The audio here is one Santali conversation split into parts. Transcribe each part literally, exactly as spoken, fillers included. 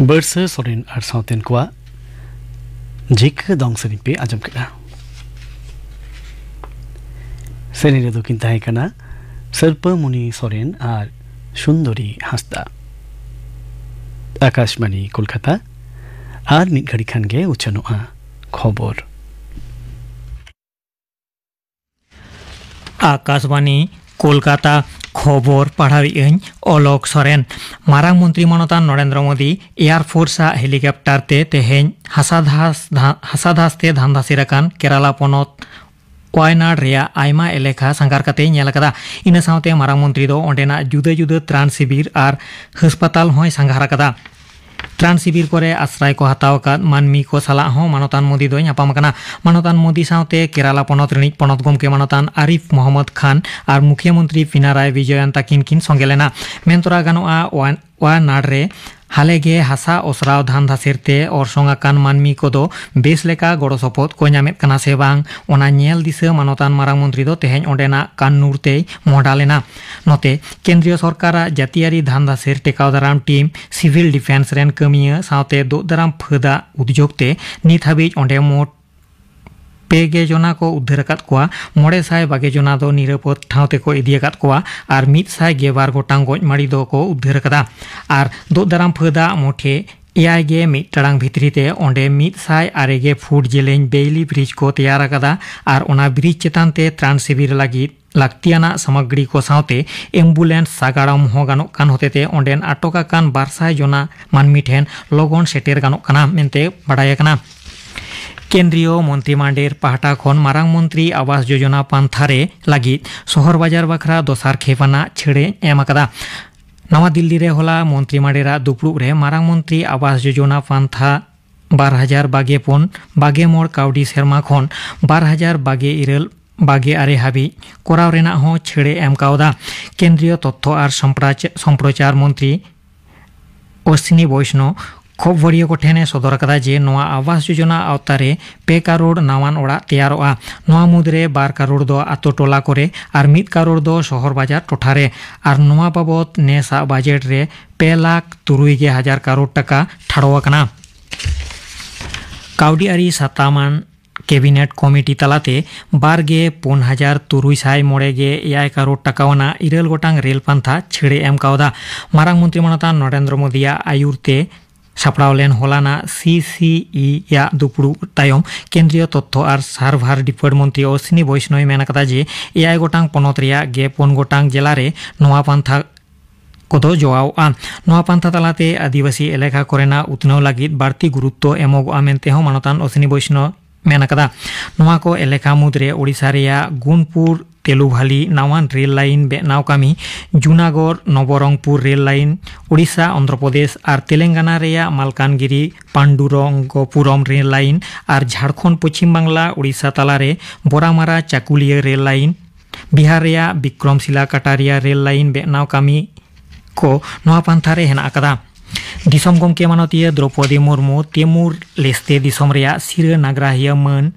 ᱵᱟᱹᱨᱥᱟᱹ ᱥᱚᱨᱮᱱ ᱟᱨ ᱥᱟᱶᱛᱮᱱ ᱠᱚᱣᱟᱜ ᱡᱷᱤᱠᱟᱹ ᱫᱚᱝ ᱥᱮᱨᱮᱧ ᱯᱮ ᱟᱸᱡᱚᱢ ᱠᱮᱫᱟ᱾ ᱥᱮᱨᱮᱧ ᱨᱮᱫᱚ ᱠᱤᱱ ᱛᱟᱦᱮᱸ ᱠᱟᱱᱟ ᱥᱟᱹᱨᱯᱟᱹᱢᱩᱱᱤ ᱥᱚᱨᱮᱱ ᱟᱨ ᱥᱩᱱᱫᱚᱨᱤ ᱦᱟᱸᱥᱫᱟ᱾ ᱟᱠᱟᱥᱵᱟᱬᱤ ᱠᱳᱞᱠᱟᱛᱟ᱾ ᱟᱨ ᱢᱤᱫ ᱜᱷᱟᱹᱲᱤ ᱠᱷᱟᱱ ᱜᱮ ᱩᱪᱷᱟᱹᱱᱚᱜᱼᱟ ᱠᱷᱚᱵᱚᱨ᱾ ᱟᱠᱟᱥᱵᱟᱬᱤ ᱠᱳᱞᱠᱟᱛᱟ᱾ ᱠᱷᱚᱵᱚᱨ ᱯᱟᱲᱦᱟᱣᱮᱫ ᱟᱹᱧ ᱚᱞᱚᱠ ᱥᱚᱨᱮᱱ᱾ ᱢᱟᱨᱟᱝ ᱢᱚᱱᱛᱨᱤ ᱢᱟᱱᱚᱛᱟᱱ ᱱᱚᱨᱮᱱᱫᱨᱚ ᱢᱳᱫᱤ ᱮᱭᱟᱨ ᱯᱷᱳᱨᱥ ᱟᱜ ᱦᱮᱞᱤᱠᱚᱯᱴᱟᱨ ᱛᱮ ᱛᱮᱦᱮᱧ ᱦᱟᱥᱟ ᱫᱷᱟᱥ, ᱫᱷᱟ-, ᱦᱟᱥᱟ ᱫᱷᱟᱥ ᱛᱮ ᱫᱷᱟᱱᱫᱟᱥᱤᱨ ᱟᱠᱟᱱ ᱠᱮᱨᱟᱞᱟ ᱯᱚᱱᱚᱛ ᱣᱟᱭᱱᱟᱰ ᱨᱮᱭᱟᱜ ᱟᱭᱢᱟ ᱮᱞᱟᱠᱟ ᱥᱟᱸᱜᱷᱟᱨ ᱠᱟᱛᱮᱭ ᱧᱮᱞ ᱟᱠᱟᱫᱟ᱾ ᱤᱱᱟᱹ ᱥᱟᱶᱛᱮ ᱢᱟᱨᱟᱝ ᱢᱚᱱᱛᱨᱤ ᱫᱚ ᱚᱸᱰᱮᱱᱟᱜ ᱡᱩᱫᱟᱹ ᱡᱩᱫᱟᱹ ᱛᱨᱟᱱ ᱥᱤᱵᱤᱨ ᱟᱨ ᱦᱟᱥᱯᱟᱛᱟᱞ ᱦᱚᱸᱭ ᱥᱟᱸᱜᱷᱟᱨ ᱟᱠᱟᱫᱟ᱾ ᱛᱨᱟᱱ ᱥᱤᱵᱤᱨ ᱠᱚᱨᱮ ᱟᱥᱨᱟᱭ ᱠᱚ ᱦᱟᱛᱟᱣ ᱟᱠᱟᱫ ᱢᱟᱹᱱᱢᱤ ᱠᱚ ᱥᱟᱞᱟᱜ ᱦᱚᱸ ᱢᱟᱱᱚᱛᱟᱱ ᱢᱳᱫᱤ ᱫᱚᱭ ᱧᱟᱯᱟᱢ ᱟᱠᱟᱱᱟ᱾ ᱢᱟᱱᱚᱛᱟᱱ ᱢᱳᱫᱤ ᱥᱟᱶᱛᱮ ᱠᱮᱨᱟᱞᱟ ᱯᱚᱱᱚᱛ ᱨᱤᱱᱤᱡ ᱯᱚᱱᱚᱛ ᱜᱚᱢᱠᱮ ᱢᱟᱱᱚᱛᱟᱱ ᱟᱨᱤᱯ ᱢᱚᱦᱚᱢᱢᱚᱫᱽ ᱠᱷᱟᱱ ᱟᱨ ᱢᱩᱠᱷᱤᱭᱟᱹ ᱢᱚᱱᱛᱨᱤ ᱯᱤᱱᱟᱨᱟᱭ ᱵᱤᱡᱚᱭᱚᱱ ᱛᱟᱹᱠᱤᱱ ᱠᱤᱱ ᱥᱚᱸᱜᱮ ᱞᱮᱱᱟ᱾ ᱢᱮᱱᱛᱚᱨᱟ ᱜᱟᱱᱚᱜᱼᱟ, ᱣᱟ-, ᱣᱟᱭᱱᱟᱰ ᱨᱮ ᱦᱟᱞᱮ ᱜᱮ ᱦᱟᱥᱟ ᱚᱥᱨᱟᱣ ᱫᱷᱟᱱ ᱫᱷᱟᱥᱮᱨ ᱛᱮ ᱚᱨᱥᱚᱝ ᱟᱠᱟᱱ ᱢᱟᱹᱱᱢᱤ ᱠᱚᱫᱚ ᱵᱮᱥ ᱞᱮᱠᱟ ᱜᱚᱲᱚ ᱥᱚᱯᱚᱦᱚᱫ ᱠᱚ ᱧᱟᱢᱮᱫ ᱠᱟᱱᱟ ᱥᱮ ᱵᱟᱝ, ᱚᱱᱟ ᱧᱮᱞ ᱫᱤᱥᱟᱹ ᱢᱟᱱᱚᱛᱟᱱ ᱢᱟᱨᱟᱝ ᱢᱚᱱᱛᱨᱤ ᱫᱚ ᱛᱮᱦᱮᱧ ᱚᱸᱰᱮᱱᱟᱜ ᱠᱟᱱᱱᱩᱨ ᱛᱮᱭ ᱢᱚᱦᱰᱟ ᱞᱮᱱᱟ᱾ ᱱᱚᱛᱮ, ᱠᱮᱱᱫᱨᱤᱭᱚ ᱥᱚᱨᱠᱟᱨᱟᱜ ᱡᱟᱹᱛᱤᱭᱟᱹᱨᱤ ᱫᱷᱟᱱ ᱫᱷᱟᱥᱮᱨ ᱴᱮᱠᱟᱣ ᱫᱟᱨᱟᱢ ᱴᱤᱢ, ᱥᱤᱵᱷᱤᱞ ᱰᱤᱯᱷᱮᱱᱥ ᱨᱮᱱ ᱠᱟᱹᱢᱤᱭᱟᱹ ᱥᱟᱶᱛᱮ ᱫᱳᱜ ᱫᱟᱨᱟᱢ ᱯᱷᱟᱹᱫᱟᱜ ᱩᱫᱽᱡᱳᱜᱽ ᱛᱮ ᱱᱤᱛ ᱦᱟᱹᱵᱤᱡ ᱚᱸᱰᱮ ᱢᱳᱴ ᱯᱮ ᱜᱮ ᱡᱚᱱᱟ ᱠᱚ ᱩᱫᱽᱫᱷᱟᱹᱨ ᱟᱠᱟᱫ ᱠᱚᱣᱟ᱾ ᱢᱚᱬᱮ ᱥᱟᱭ ᱵᱟᱜᱮ ᱡᱚᱱᱟ ᱫᱚ ᱱᱤᱨᱟᱯᱚᱫ ᱴᱷᱟᱶ ᱛᱮᱠᱚ ᱤᱫᱤ ᱟᱠᱟᱫ ᱠᱚᱣᱟ ᱟᱨ ᱢᱤᱫ ᱥᱟᱭ ᱜᱮᱞ ᱵᱟᱨ ᱜᱚᱴᱟᱝ ᱜᱚᱡ ᱢᱟᱹᱲᱤ ᱫᱚᱠᱚ ᱩᱫᱽᱫᱷᱟᱹᱨ ᱟᱠᱟᱫᱟ᱾ ᱟᱨ ᱫᱳᱜ ᱫᱟᱨᱟᱢ ᱯᱷᱟᱹᱫᱟᱜ ᱢᱳᱴᱷᱮ ᱮᱭᱟᱭ ᱜᱮ ᱢᱤᱫ ᱴᱟᱲᱟᱝ ᱵᱷᱤᱛᱨᱤ ᱛᱮ ᱚᱸᱰᱮ ᱢᱤᱫ ᱥᱟᱭ ᱟᱨᱮ ᱜᱮ ᱯᱷᱩᱴ ᱡᱮᱞᱮᱧ ᱵᱮᱭᱞᱤ ᱵᱨᱤᱡᱽ ᱠᱚ ᱛᱮᱭᱟᱨ ᱟᱠᱟᱫᱟ ᱟᱨ ᱚᱱᱟ ᱵᱨᱤᱡᱽ ᱪᱮᱛᱟᱱ ᱛᱮ ᱛᱨᱟᱱ ᱥᱤᱵᱤᱨ ᱞᱟᱹᱜᱤᱫ ᱞᱟᱹᱠᱛᱤᱭᱟᱱᱟᱜ ᱥᱟᱢᱚᱜᱽᱨᱤ ᱠᱚ ᱥᱟᱶᱛᱮ ᱮᱢᱵᱩᱞᱮᱱᱥ ᱥᱟᱜᱟᱲᱚᱢ ᱦᱚᱸ ᱜᱟᱱᱚᱜ ᱠᱟᱱ ᱦᱚᱛᱮᱛᱮ ᱚᱸᱰᱮᱱ ᱟᱴᱚᱠ ᱟᱠᱟᱱ ᱵᱟᱨ ᱥᱟᱭ ᱡᱚᱱᱟ ᱢᱟᱹᱱᱢᱤ ᱴᱷᱮᱱ ᱞᱚᱜᱚᱱ ᱥᱮᱴᱮᱨ ᱜᱟᱱᱚᱜ ᱠᱟᱱᱟ ᱢᱮᱱᱛᱮ ᱵᱟᱰᱟᱭ ᱟᱠᱟᱱᱟ᱾ ᱠᱮᱱᱫᱨᱤᱭᱚ ᱢᱚᱱᱛᱨᱤ ᱢᱟᱱᱰᱮᱨ ᱯᱟᱦᱴᱟ ᱠᱷᱚᱱ ᱢᱟᱨᱟᱝ ᱢᱚᱱᱛᱨᱤ ᱟᱵᱟᱥ ᱡᱳᱡᱚᱱᱟ ᱯᱟᱱᱛᱷᱟ ᱨᱮ ᱞᱟᱹᱜᱤᱫ ᱥᱚᱦᱚᱨ ᱵᱟᱡᱟᱨ ᱵᱟᱠᱷᱨᱟ ᱫᱚᱥᱟᱨ ᱠᱷᱮᱯ ᱟᱱᱟᱜ ᱪᱷᱟᱹᱲᱮ ᱮᱢ ᱟᱠᱟᱫᱟ᱾ ᱱᱟᱣᱟ ᱫᱤᱞᱞᱤ ᱨᱮ ᱦᱚᱞᱟ ᱢᱚᱱᱛᱨᱤ ᱢᱟᱱᱰᱮᱨᱟᱜ ᱫᱩᱯᱲᱩᱵ ᱨᱮ ᱢᱟᱨᱟᱝ ᱢᱚᱱᱛᱨᱤ ᱟᱵᱟᱥ ᱡᱳᱡᱚᱱᱟ ᱯᱟᱱᱛᱷᱟ ᱵᱟᱨ ᱦᱟᱡᱟᱨ ᱵᱟᱜᱮ ᱯᱩᱱ ᱵᱟᱜᱮ ᱢᱚᱬ ᱠᱟᱹᱣᱰᱤ ᱥᱮᱨᱢᱟ ᱠᱷᱚᱱ ᱵᱟᱨ ᱦᱟᱡᱟᱨ ᱵᱟᱜᱮ ᱤᱨᱟᱹᱞ ᱵᱟᱜᱮ ᱟᱨᱮ ᱦᱟᱹᱵᱤᱡ ᱠᱚᱨᱟᱣ ᱨᱮᱱᱟᱜ ᱦᱚᱸ ᱪᱷᱟᱹᱲᱮ ᱮᱢ ᱠᱟᱣᱫᱟ᱾ ᱠᱮᱱᱫᱨᱤᱭᱚ ᱛᱚᱛᱛᱷᱚ ᱟᱨ ᱥᱚᱢᱯᱨᱟᱪ-, ᱥᱚᱢᱯᱨᱚᱪᱟᱨ ᱢᱚᱱᱛᱨᱤ ᱚᱥᱥᱤᱱᱤ ᱵᱳᱭᱥᱱᱚ ᱠᱷᱚᱵᱚᱨᱤᱭᱟᱹ ᱠᱚ ᱴᱷᱮᱱ ᱮ ᱥᱚᱫᱚᱨ ᱟᱠᱟᱫᱟ ᱡᱮ ᱱᱚᱣᱟ ᱟᱵᱟᱥ ᱡᱳᱡᱚᱱᱟ ᱟᱣᱛᱟ ᱨᱮ ᱯᱮ ᱠᱟᱨᱳᱲ ᱱᱟᱣᱟᱱ ᱚᱲᱟᱜ ᱛᱮᱭᱟᱨᱚᱜᱼᱟ᱾ ᱱᱚᱣᱟ ᱢᱩᱫᱽᱨᱮ ᱵᱟᱨ ᱠᱟᱨᱳᱲ ᱫᱚ ᱟᱛᱳ ᱴᱚᱞᱟ ᱠᱚᱨᱮ ᱟᱨ ᱢᱤᱫ ᱠᱟᱨᱳᱲ ᱫᱚ ᱥᱚᱦᱚᱨ ᱵᱟᱡᱟᱨ ᱴᱚᱴᱷᱟ ᱨᱮ᱾ ᱟᱨ ᱱᱚᱣᱟ ᱵᱟᱵᱚᱛ ᱱᱮᱥᱟᱜ ᱵᱟᱡᱮᱴ ᱨᱮ ᱯᱮ ᱞᱟᱠᱷ ᱛᱩᱨᱩᱭ ᱜᱮ ᱦᱟᱡᱟᱨ ᱠᱟᱨᱳᱲ ᱴᱟᱠᱟ ᱴᱷᱟᱲᱚ ᱟᱠᱟᱱᱟ᱾ ᱠᱟᱹᱣᱰᱤ ᱟᱹᱨᱤ ᱥᱟᱛᱟᱢᱟᱱ ᱠᱮᱵᱤᱱᱮᱴ ᱠᱚᱢᱤᱴᱤ ᱛᱟᱞᱟᱛᱮ ᱵᱟᱨ ᱜᱮ ᱯᱩᱱ ᱦᱟᱡᱟᱨ ᱛᱩᱨᱩᱭ ᱥᱟᱭ ᱢᱚᱬᱮ ᱜᱮ ᱮᱭᱟᱭ ᱠᱟᱨᱳᱲ ᱴᱟᱠᱟᱣᱟᱱᱟᱜ ᱤᱨᱟᱹᱞ ᱜᱚᱴᱟᱝ ᱨᱮᱞ ᱯᱟᱱᱛᱷᱟ ᱪᱷᱟᱹᱲᱮ ᱮᱢ ᱠᱟᱣᱫᱟ᱾ ᱢᱟᱨᱟᱝ ᱢᱚᱱᱛᱨᱤ ᱢᱟᱱᱚᱛᱟᱱ ᱱᱚᱨᱮᱱᱫᱨᱚ ᱢᱳᱫᱤᱭᱟᱜ ᱟᱹᱭᱩᱨ ᱛᱮ ᱥᱟᱯᱲᱟᱣ ᱞᱮᱱ ᱦᱚᱞᱟᱱᱟᱜ ᱥᱤ ᱥᱤ ᱤ ᱭᱟᱜ ᱫᱩᱯᱲᱩᱵ ᱛᱟᱭᱚᱢ ᱠᱮᱱᱫᱨᱤᱭᱚ ᱛᱚᱛᱛᱷᱚ ᱟᱨ ᱥᱟᱨᱵᱷᱟᱨ ᱰᱤᱯᱟᱨᱴ ᱢᱚᱱᱛᱨᱤ ᱚᱥᱤᱱᱤ ᱵᱳᱭᱥᱱᱚᱭ ᱢᱮᱱ ᱟᱠᱟᱫᱟ ᱡᱮ ᱮᱭᱟᱭ ᱜᱚᱴᱟᱝ ᱯᱚᱱᱚᱛ ᱨᱮᱭᱟᱜ ᱜᱮ ᱯᱩᱱ ᱜᱚᱴᱟᱝ ᱡᱮᱞᱟ ᱨᱮ ᱱᱚᱣᱟ ᱯᱟᱱᱛᱷᱟ ᱠᱚᱫᱚ ᱡᱚᱣᱟᱣᱚᱜᱼᱟ᱾ ᱱᱚᱣᱟ ᱯᱟᱱᱛᱷᱟ ᱛᱟᱞᱟᱛᱮ ᱟᱹᱫᱤᱵᱟᱹᱥᱤ ᱮᱞᱟᱠᱟ ᱠᱚᱨᱮᱱᱟᱜ ᱩᱛᱱᱟᱹᱣ ᱞᱟᱹᱜᱤᱫ ᱵᱟᱹᱲᱛᱤ ᱜᱩᱨᱩᱛᱛᱚ ᱮᱢᱚᱜᱚᱜᱼᱟ ᱢᱮᱱᱛᱮ ᱦᱚᱸ ᱢᱟᱱᱚᱛᱟᱱ ᱚᱥᱤᱱᱤ ᱵᱳᱭᱥᱱᱚᱭ ᱢᱮᱱ ᱟᱠᱟᱫᱟ᱾ ᱱᱚᱣᱟ ᱠᱚ ᱮᱞᱟᱠᱟ ᱢᱩᱫᱽᱨᱮ ᱳᱰᱤᱥᱟ ᱨᱮᱭᱟᱜ ᱜᱩᱱᱯᱩᱨ ᱛᱮᱞᱩᱵᱷᱟᱞᱤ ᱱᱟᱣᱟᱱ ᱨᱮᱞ ᱞᱟᱭᱤᱱ ᱵᱮᱱᱟᱣ ᱠᱟᱹᱢᱤ, ᱡᱩᱱᱟᱜᱚᱲ ᱱᱚᱵᱚᱨᱚᱝᱯᱩᱨ ᱨᱮᱞ ᱞᱟᱭᱤᱱ, ᱳᱰᱤᱥᱟ, ᱚᱱᱫᱷᱨᱚ ᱯᱨᱚᱫᱮᱥ ᱟᱨ ᱛᱮᱞᱮᱝᱜᱟᱱᱟ ᱨᱮᱭᱟᱜ ᱢᱟᱞᱠᱟᱱᱜᱤᱨᱤ ᱯᱟᱱᱰᱩᱨᱚᱝᱜᱚᱯᱩᱨᱚᱢ ᱨᱮᱞ ᱞᱟᱭᱤᱱ ᱟᱨ ᱡᱷᱟᱲᱠᱷᱚᱸᱰ ᱯᱚᱪᱷᱤᱢ ᱵᱟᱝᱞᱟ ᱳᱰᱤᱥᱟ ᱛᱟᱞᱟᱨᱮ ᱵᱚᱨᱟᱢᱟᱨᱟ ᱪᱟᱠᱩᱞᱤᱭᱟᱹ ᱨᱮᱞ ᱞᱟᱭᱤᱱ, ᱵᱤᱦᱟᱨ ᱨᱮᱭᱟᱜ ᱵᱤᱠᱨᱚᱢᱥᱤᱞᱟ ᱠᱟᱴᱟᱨᱤᱭᱟ ᱨᱮᱞ ᱞᱟᱭᱤᱱ ᱵᱮᱱᱟᱣ ᱠᱟᱹᱢᱤ ᱠᱚ ᱱᱚᱣᱟ ᱯᱟᱱᱛᱷᱟ ᱨᱮ ᱦᱮᱱᱟᱜ ᱟᱠᱟᱫᱟ᱾ ᱫᱤᱥᱚᱢ ᱜᱚᱢᱠᱮ ᱢᱟᱱᱚᱛᱤᱭᱟᱹ ᱫᱨᱚᱯᱚᱫᱤ ᱢᱩᱨᱢᱩ ᱛᱤᱢᱩᱨ ᱞᱮᱥᱛᱮ ᱫᱤᱥᱚᱢ ᱨᱮᱭᱟᱜ ᱥᱤᱨᱟᱹ ᱱᱟᱜᱽᱨᱟᱦᱤᱭᱟᱹ ᱢᱟᱹᱱ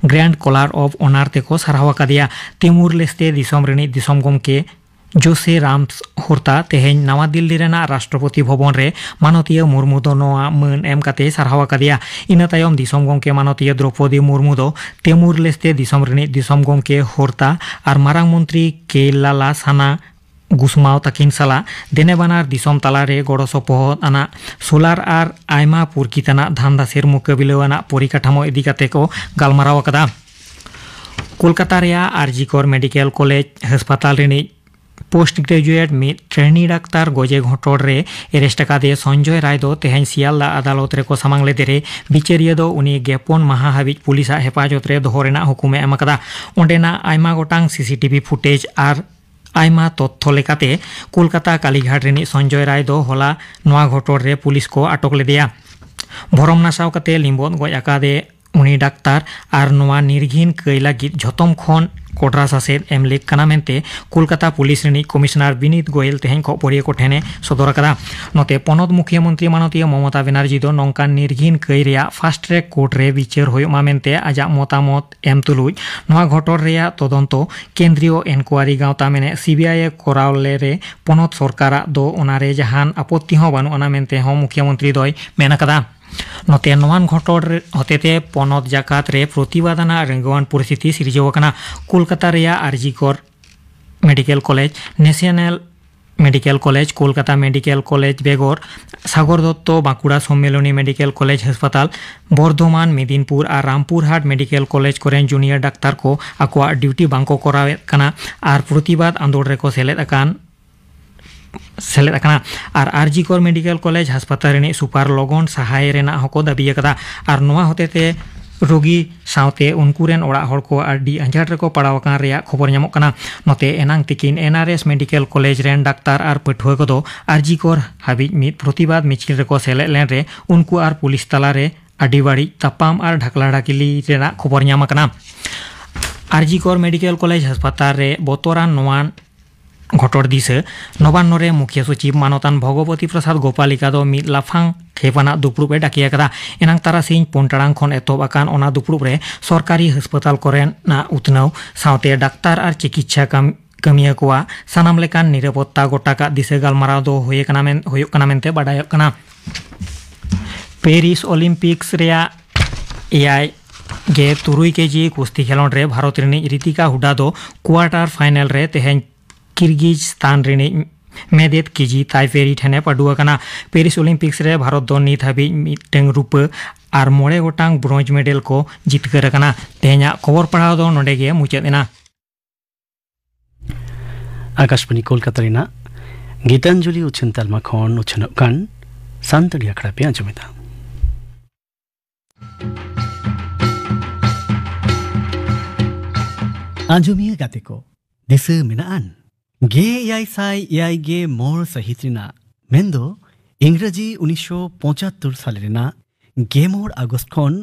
ᱜᱨᱮᱱᱰ ᱠᱚᱞᱟᱨ ᱚᱵ ᱚᱱᱟᱨ ᱛᱮᱠᱚ ᱥᱟᱨᱦᱟᱣ ᱟᱠᱟᱫᱮᱭᱟ᱾ ᱛᱤᱢᱩᱨ ᱞᱮᱥᱛᱮ ᱫᱤᱥᱚᱢ ᱨᱤᱱᱤᱡ ᱫᱤᱥᱚᱢ ᱜᱚᱢᱠᱮ ᱡᱳᱥᱮ ᱨᱟᱢᱥ ᱦᱳᱨᱛᱟ ᱛᱮᱦᱮᱧ ᱱᱟᱣᱟ ᱫᱤᱞᱞᱤ ᱨᱮᱱᱟᱜ ᱨᱟᱥᱴᱨᱚᱯᱚᱛᱤ ᱵᱷᱚᱵᱚᱱ ᱨᱮ ᱢᱟᱱᱚᱛᱤᱭᱟᱹ ᱢᱩᱨᱢᱩ ᱫᱚ ᱱᱚᱣᱟ ᱢᱟᱹᱱ ᱮᱢ ᱠᱟᱛᱮᱭ ᱥᱟᱨᱦᱟᱣ ᱟᱠᱟᱫᱮᱭᱟ᱾ ᱤᱱᱟᱹ ᱛᱟᱭᱚᱢ ᱫᱤᱥᱚᱢ ᱜᱚᱢᱠᱮ ᱢᱟᱱᱚᱛᱤᱭᱟᱹ ᱫᱨᱚᱯᱚᱫᱤ ᱢᱩᱨᱢᱩ ᱫᱚ ᱛᱤᱢᱩᱨ ᱞᱮᱥᱛᱮ ᱫᱤᱥᱚᱢ ᱨᱤᱱᱤᱡ ᱫᱤᱥᱚᱢ ᱜᱚᱢᱠᱮ ᱦᱳᱨᱛᱟ ᱟᱨ ᱢᱟᱨᱟᱝ ᱢᱚᱱᱛᱨᱤ ᱠᱮ ᱞᱟᱞᱟ ᱥᱟᱱᱟ ᱜᱩᱥᱢᱟᱣ ᱛᱟᱹᱠᱤᱱ ᱥᱟᱞᱟᱜ ᱫᱮᱱᱮ ᱵᱟᱱᱟᱨ ᱫᱤᱥᱚᱢ ᱛᱟᱞᱟᱨᱮ ᱜᱚᱲᱚ ᱥᱚᱯᱚᱦᱚᱫ ᱟᱱᱟᱜ ᱥᱳᱞᱟᱨ ᱟᱨ ᱟᱭᱢᱟ ᱯᱩᱨᱠᱤᱛ ᱟᱱᱟᱜ ᱫᱷᱟᱱᱫᱟ ᱥᱮᱨ ᱢᱩᱠᱟᱹᱵᱤᱞᱟᱹᱣ ᱟᱱᱟᱜ ᱯᱚᱨᱤᱠᱟᱴᱷᱟᱢᱳ ᱤᱫᱤ ᱠᱟᱛᱮ ᱠᱚ ᱜᱟᱞᱢᱟᱨᱟᱣ ᱟᱠᱟᱫᱟ᱾ ᱠᱳᱞᱠᱟᱛᱟ ᱨᱮᱭᱟᱜ ᱟᱨᱡᱤᱠᱚᱨ ᱢᱮᱰᱤᱠᱮᱞ ᱠᱚᱞᱮᱡᱽ ᱦᱟᱥᱯᱟᱛᱟᱞ ᱨᱤᱱᱤᱡ ᱯᱳᱥᱴ ᱜᱨᱮᱡᱩᱭᱮᱴ ᱢᱤᱫ ᱴᱨᱮᱱᱤ ᱰᱟᱠᱛᱟᱨ ᱜᱚᱡᱮ ᱜᱷᱚᱴᱚᱲ ᱨᱮ ᱮᱨᱮᱥᱴ ᱟᱠᱟᱫᱮ ᱥᱚᱧᱡᱚᱭ ᱨᱟᱭ ᱫᱚ ᱛᱮᱦᱮᱧ ᱥᱤᱭᱟᱞᱫᱟ ᱟᱫᱟᱞᱚᱛ ᱨᱮᱠᱚ ᱥᱟᱢᱟᱝ ᱞᱮᱫᱮ ᱨᱮ ᱵᱤᱪᱟᱹᱨᱤᱭᱟᱹ ᱫᱚ ᱩᱱᱤ ᱜᱮᱯᱚᱱ ᱢᱟᱦᱟ ᱦᱟᱹᱵᱤᱡ ᱯᱩᱞᱤᱥᱟᱜ ᱦᱮᱯᱟᱡᱚᱛ ᱨᱮ ᱫᱚᱦᱚ ᱨᱮᱱᱟᱜ ᱦᱩᱠᱩᱢ ᱮ ᱮᱢ ᱟᱠᱟᱫᱟ᱾ ᱚᱸᱰᱮᱱᱟᱜ ᱟᱭᱢᱟ ᱜᱚᱴᱟᱝ ᱥᱤ ᱥᱤ ᱴᱤ ᱵᱷᱤ ᱯᱷᱩᱴᱮᱡᱽ ᱟᱨ ᱟᱭᱢᱟ ᱛᱚᱛᱛᱷᱚ ᱞᱮᱠᱟᱛᱮ ᱠᱳᱞᱠᱟᱛᱟ ᱠᱟᱞᱤᱜᱷᱟᱴ ᱨᱤᱱᱤᱡ ᱥᱚᱧᱡᱚᱭ ᱨᱟᱭ ᱫᱚ ᱦᱚᱞᱟ ᱱᱚᱣᱟ ᱜᱷᱚᱴᱚᱲ ᱨᱮ ᱯᱩᱞᱤᱥ ᱠᱚ ᱟᱴᱚᱠ ᱞᱮᱫᱮᱭᱟ᱾ ᱵᱷᱚᱨᱚᱢ ᱱᱟᱥᱟᱣ ᱠᱟᱛᱮ ᱞᱤᱸᱵᱚᱫ ᱜᱚᱡ ᱟᱠᱟᱫᱮ ᱩᱱᱤ ᱰᱟᱠᱛᱟᱨ ᱟᱨ ᱱᱚᱣᱟ ᱱᱤᱨᱜᱷᱤᱱ ᱠᱟᱹᱭ ᱞᱟᱹᱜᱤᱫ ᱡᱷᱚᱛᱚᱢ ᱠᱷᱚᱱ ᱠᱚᱰᱨᱟ ᱥᱟᱥᱮᱛ ᱮᱢ ᱞᱮᱠ ᱠᱟᱱᱟ ᱢᱮᱱᱛᱮ ᱠᱳᱞᱠᱟᱛᱟ ᱯᱩᱞᱤᱥ ᱨᱤᱱᱤᱡ ᱠᱚᱢᱤᱥᱚᱱᱟᱨ ᱵᱤᱱᱤᱛ ᱜᱳᱭᱮᱞ ᱛᱮᱦᱮᱧ ᱠᱷᱚᱵᱚᱨᱤᱭᱟᱹ ᱠᱚ ᱴᱷᱮᱱᱮ ᱥᱚᱫᱚᱨ ᱟᱠᱟᱫᱟ᱾ ᱱᱚᱛᱮ ᱯᱚᱱᱚᱛ ᱢᱩᱠᱷᱤᱭᱟᱹ ᱢᱚᱱᱛᱨᱤ ᱢᱟᱱᱚᱛᱤᱭᱟᱹ ᱢᱚᱢᱚᱛᱟ ᱵᱮᱱᱟᱨᱡᱤ ᱫᱚ ᱱᱚᱝᱠᱟᱱ ᱱᱤᱨᱜᱷᱤᱱ ᱠᱟᱹᱭ ᱨᱮᱭᱟᱜ ᱯᱷᱟᱥᱴ ᱴᱨᱮᱠ ᱠᱳᱨᱴ ᱨᱮ ᱵᱤᱪᱟᱹᱨ ᱦᱩᱭᱩᱜ ᱢᱟ ᱢᱮᱱᱛᱮ ᱟᱡᱟᱜ ᱢᱚᱛᱟᱢᱚᱛ ᱮᱢ ᱛᱩᱞᱩᱡ ᱱᱚᱣᱟ ᱜᱷᱚᱴᱚᱱ ᱨᱮᱭᱟᱜ ᱛᱚᱫᱚᱱᱛᱚ ᱠᱮᱱᱫᱨᱤᱭᱚ ᱤᱱᱠᱣᱟᱨᱤ ᱜᱟᱶᱛᱟ ᱢᱮᱱᱮᱫ ᱥᱤᱵᱤᱟᱭ ᱮ ᱠᱚᱨᱟᱣ ᱞᱮ ᱨᱮ ᱯᱚᱱᱚᱛ ᱥᱚᱨᱠᱟᱨᱟᱜ ᱫᱚ ᱚᱱᱟᱨᱮ ᱡᱟᱦᱟᱱ ᱟᱯᱚᱛᱛᱤ ᱦᱚᱸ ᱵᱟᱹᱱᱩᱜ ᱟᱱᱟ ᱢᱮᱱᱛᱮ ᱦᱚᱸ ᱢᱩᱠᱷᱤᱭᱟᱹ ᱢᱚᱱᱛᱨᱤ ᱫᱚᱭ ᱢᱮᱱ ᱟᱠᱟᱫᱟ᱾ ᱱᱚᱛᱮ ᱱᱚᱣᱟᱱ ᱜᱷᱚᱴᱚᱱ ᱨᱮ ᱦᱚᱛᱮᱛᱮ ᱯᱚᱱᱚᱛ ᱡᱟᱠᱟᱛ ᱨᱮ ᱯᱨᱚᱛᱤᱵᱟᱫ ᱟᱱᱟᱜ ᱨᱟᱹᱝᱜᱟᱹᱣᱟᱱ ᱯᱚᱨᱤᱥᱛᱷᱤᱛᱤ ᱥᱤᱨᱡᱟᱹᱣ ᱟᱠᱟᱱᱟ᱾ ᱠᱳᱞᱠᱟᱛᱟ ᱨᱮᱭᱟᱜ ᱟᱨᱡᱤ ᱠᱚᱨ medical college, national medical college, Kolkata medical college ᱵᱮᱜᱚᱨ ᱥᱟᱜᱚᱨ ᱫᱚᱛᱛᱚ ᱵᱟᱸᱠᱩᱲᱟ ᱥᱚᱢᱢᱮᱞᱚᱱᱤ ᱢᱮᱰᱤᱠᱮᱞ ᱠᱚᱞᱮᱡᱽ ᱦᱟᱥᱯᱟᱛᱟᱞ, ᱵᱚᱨᱫᱷᱚᱢᱟᱱ, ᱢᱮᱫᱤᱱᱯᱩᱨ ᱟᱨ ᱨᱟᱢᱯᱩᱨᱦᱟᱴ ᱢᱮᱰᱤᱠᱮᱞ ᱠᱚᱞᱮᱡᱽ ᱠᱚᱨᱮᱱ ᱡᱩᱱᱤᱭᱟᱨ ᱰᱟᱠᱛᱟᱨ ᱠᱚ ᱟᱠᱚᱣᱟᱜ ᱰᱤᱭᱩᱴᱤ ᱵᱟᱝᱠᱚ ᱠᱚᱨᱟᱣᱮᱫ ᱠᱟᱱᱟ ᱟᱨ ᱯᱨᱚᱛᱤᱵᱟᱫ ᱟᱸᱫᱳᱲ ᱨᱮᱠᱚ ᱥᱮᱞᱮᱫ ᱟᱠᱟᱱ ᱥᱮᱞᱮᱫ ᱟᱠᱟᱱᱟ᱾ ᱟᱨ ᱟᱨᱡᱤ ᱠᱚᱨ ᱢᱮᱰᱤᱠᱮᱞ ᱠᱚᱞᱮᱡᱽ ᱦᱟᱥᱯᱟᱛᱟᱞ ᱨᱤᱱᱤᱡ ᱥᱩᱯᱟᱨ ᱞᱚᱜᱚᱱ ᱥᱟᱦᱟᱭ ᱨᱮᱱᱟᱜ ᱦᱚᱸᱠᱚ ᱫᱟᱹᱵᱤ ᱟᱠᱟᱫᱟ᱾ ᱟᱨ ᱱᱚᱣᱟ ᱦᱚᱛᱮᱛᱮ ᱨᱳᱜᱤ ᱥᱟᱶᱛᱮ ᱩᱱᱠᱩ ᱨᱮᱱ ᱚᱲᱟᱜ ᱦᱚᱲ ᱠᱚ ᱟᱹᱰᱤ ᱟᱸᱡᱷᱟᱴ ᱨᱮᱠᱚ ᱯᱟᱲᱟᱣ ᱟᱠᱟᱱ ᱨᱮᱭᱟᱜ ᱠᱷᱚᱵᱚᱨ ᱧᱟᱢᱚᱜ ᱠᱟᱱᱟ᱾ ᱱᱚᱛᱮ ᱮᱱᱟᱝ ᱛᱤᱠᱤᱱ ᱮᱱ ᱟᱨ ᱮᱥ ᱢᱮᱰᱤᱠᱮᱞ ᱠᱚᱞᱮᱡᱽ ᱨᱮᱱ ᱰᱟᱠᱛᱟᱨ ᱟᱨ ᱯᱟᱹᱴᱷᱩᱣᱟᱹ ᱠᱚᱫᱚ ᱟᱨᱡᱤ ᱠᱚᱨ ᱦᱟᱹᱵᱤᱡ ᱢᱤᱫ ᱯᱨᱚᱛᱤᱵᱟᱫ ᱢᱤᱪᱷᱤᱞ ᱨᱮᱠᱚ ᱥᱮᱞᱮᱫ ᱞᱮᱱ ᱨᱮ ᱩᱱᱠᱩ ᱟᱨ ᱯᱩᱞᱤᱥ ᱛᱟᱞᱟᱨᱮ ᱟᱹᱰᱤ ᱵᱟᱹᱲᱤᱡ ᱛᱟᱯᱟᱢ ᱟᱨ ᱰᱷᱟᱠᱞᱟ ᱰᱷᱟᱠᱞᱤ ᱨᱮᱱᱟᱜ ᱠᱷᱚᱵᱚᱨ ᱧᱟᱢ ᱟᱠᱟᱱᱟ᱾ ᱟᱨᱡᱤ ᱠᱚᱨ ᱢᱮᱰᱤᱠᱮᱞ ᱠᱚᱞᱮᱡᱽ ᱦᱟᱥᱯᱟᱛᱟᱞ ᱨᱮ ᱵᱚᱛᱚᱨᱟᱱ ᱱᱚᱣᱟ ᱜᱷᱚᱴᱚᱱ ᱫᱤᱥᱟᱹ ᱱᱚᱵᱟᱱᱱᱚ ᱨᱮ ᱢᱩᱠᱷᱤᱭᱟᱹ ᱥᱚᱪᱤᱵᱽ ᱢᱟᱱᱚᱛᱟᱱ ᱵᱷᱚᱜᱚᱵᱚᱛᱤ ᱯᱨᱚᱥᱟᱫᱽ ᱜᱳᱯᱟᱞᱤᱠᱟ ᱫᱚ ᱢᱤᱫ ᱞᱟᱯᱷᱟᱝ ᱠᱷᱮᱯ ᱟᱱᱟᱜ ᱫᱩᱯᱲᱩᱵ ᱮ ᱰᱟᱠᱮ ᱟᱠᱟᱫᱟ᱾ ᱮᱱᱟᱝ ᱛᱟᱨᱟᱥᱤᱧ ᱯᱩᱱ ᱴᱟᱲᱟᱝ ᱠᱷᱚᱱ ᱮᱛᱚᱦᱚᱵ ᱟᱠᱟᱱ ᱚᱱᱟ ᱫᱩᱯᱲᱩᱵ ᱨᱮ ᱥᱚᱨᱠᱟᱨᱤ ᱦᱟᱥᱯᱟᱛᱟᱞ ᱠᱚᱨᱮᱱᱟᱜ ᱩᱛᱱᱟᱹᱣ ᱥᱟᱶᱛᱮ ᱰᱟᱠᱛᱟᱨ ᱟᱨ ᱪᱤᱠᱤᱛᱥᱟ ᱠᱟᱢ-, ᱠᱟᱹᱢᱤᱭᱟᱹ ᱠᱚᱣᱟᱜ ᱥᱟᱱᱟᱢ ᱞᱮᱠᱟᱱ ᱱᱤᱨᱟᱯᱚᱛᱛᱟ ᱜᱚᱴᱟ ᱠᱟᱜ ᱫᱤᱥᱟᱹ ᱜᱟᱞᱢᱟᱨᱟᱣ ᱫᱚ ᱦᱩᱭ ᱟᱠᱟᱱᱟ ᱢᱮᱱ-, ᱦᱩᱭᱩᱜ ᱠᱟᱱᱟ ᱢᱮᱱᱛᱮ ᱵᱟᱰᱟᱭᱚᱜ ᱠᱟᱱᱟ᱾ ᱯᱮᱨᱤᱥ ᱚᱞᱤᱢᱯᱤᱠᱥ ᱨᱮᱭᱟᱜ ᱮᱭᱟᱭ ᱜᱮ ᱛᱩᱨᱩᱭ ᱠᱮᱡᱤ ᱠᱩᱥᱛᱤ ᱠᱷᱮᱞᱚᱸᱰ ᱨᱮ ᱵᱷᱟᱨᱚᱛ ᱨᱤᱱᱤᱡ ᱨᱤᱛᱤᱠᱟ ᱦᱩᱰᱟ ᱫᱚ ᱠᱣᱟᱨᱴᱟᱨ ᱯᱷᱟᱭᱱᱮᱞ ᱨᱮ ᱛᱮᱦᱮᱧ ᱠᱤᱨᱜᱤᱡᱽᱥᱛᱟᱱ ᱨᱤᱱᱤᱡ ᱢᱮᱫᱮᱫ ᱠᱮᱡᱤ ᱛᱟᱭᱯᱮᱨᱤ ᱴᱷᱮᱱᱮ ᱯᱟᱹᱰᱩ ᱟᱠᱟᱱᱟ᱾ ᱯᱮᱨᱤᱥ ᱚᱞᱤᱢᱯᱤᱠᱥ ᱨᱮ ᱵᱷᱟᱨᱚᱛ ᱫᱚ ᱱᱤᱛ ᱦᱟᱹᱵᱤᱡ ᱢᱤᱫᱴᱟᱝ ᱨᱩᱯᱟᱹ ᱟᱨ ᱢᱚᱬᱮ ᱜᱚᱴᱟᱝ ᱵᱨᱳᱸᱡᱽ ᱢᱮᱰᱮᱞ ᱠᱚ ᱡᱤᱛᱠᱟᱹᱨ ᱟᱠᱟᱱᱟ᱾ ᱛᱮᱦᱮᱧᱟᱜ ᱠᱷᱚᱵᱚᱨ ᱯᱟᱲᱦᱟᱣ ᱫᱚ ᱱᱚᱰᱮ ᱜᱮ ᱢᱩᱪᱟᱹᱫ ᱮᱱᱟ᱾ ᱟᱠᱟᱥᱵᱟᱬᱤ ᱠᱳᱞᱠᱟᱛᱟ ᱨᱮᱱᱟᱜ ᱜᱤᱛᱟᱧᱡᱚᱞᱤ ᱩᱪᱷᱟᱹᱱ ᱛᱟᱞᱢᱟ ᱠᱷᱚᱱ ᱩᱪᱷᱟᱹᱱᱚᱜ ᱠᱟᱱ ᱥᱟᱱᱛᱟᱲᱤ ᱟᱠᱷᱲᱟ ᱯᱮ ᱟᱸᱡᱚᱢᱮᱫᱟ᱾ ᱟᱸᱡᱚᱢᱤᱭᱟᱹ ᱜᱟᱛᱮ ᱠᱚ, ᱫᱤᱥᱟᱹ ᱢᱮᱱᱟᱜᱼᱟᱱ? ᱜᱮᱞ ᱮᱭᱟᱭ ᱥᱟᱭ ᱮᱭᱟᱭ ᱜᱮᱞ ᱢᱚᱬᱮ ᱥᱟᱹᱦᱤᱛ ᱨᱮᱱᱟᱜ, ᱢᱮᱱᱫᱚ ᱤᱝᱨᱟᱡᱤ ᱩᱱᱤᱥᱥᱚ ᱯᱚᱸᱪᱟᱛᱛᱳᱨ ᱥᱟᱞ ᱨᱮᱱᱟᱜ ᱜᱮᱞ ᱢᱚᱬᱮ ᱟᱜᱚᱥᱴ ᱠᱷᱚᱱ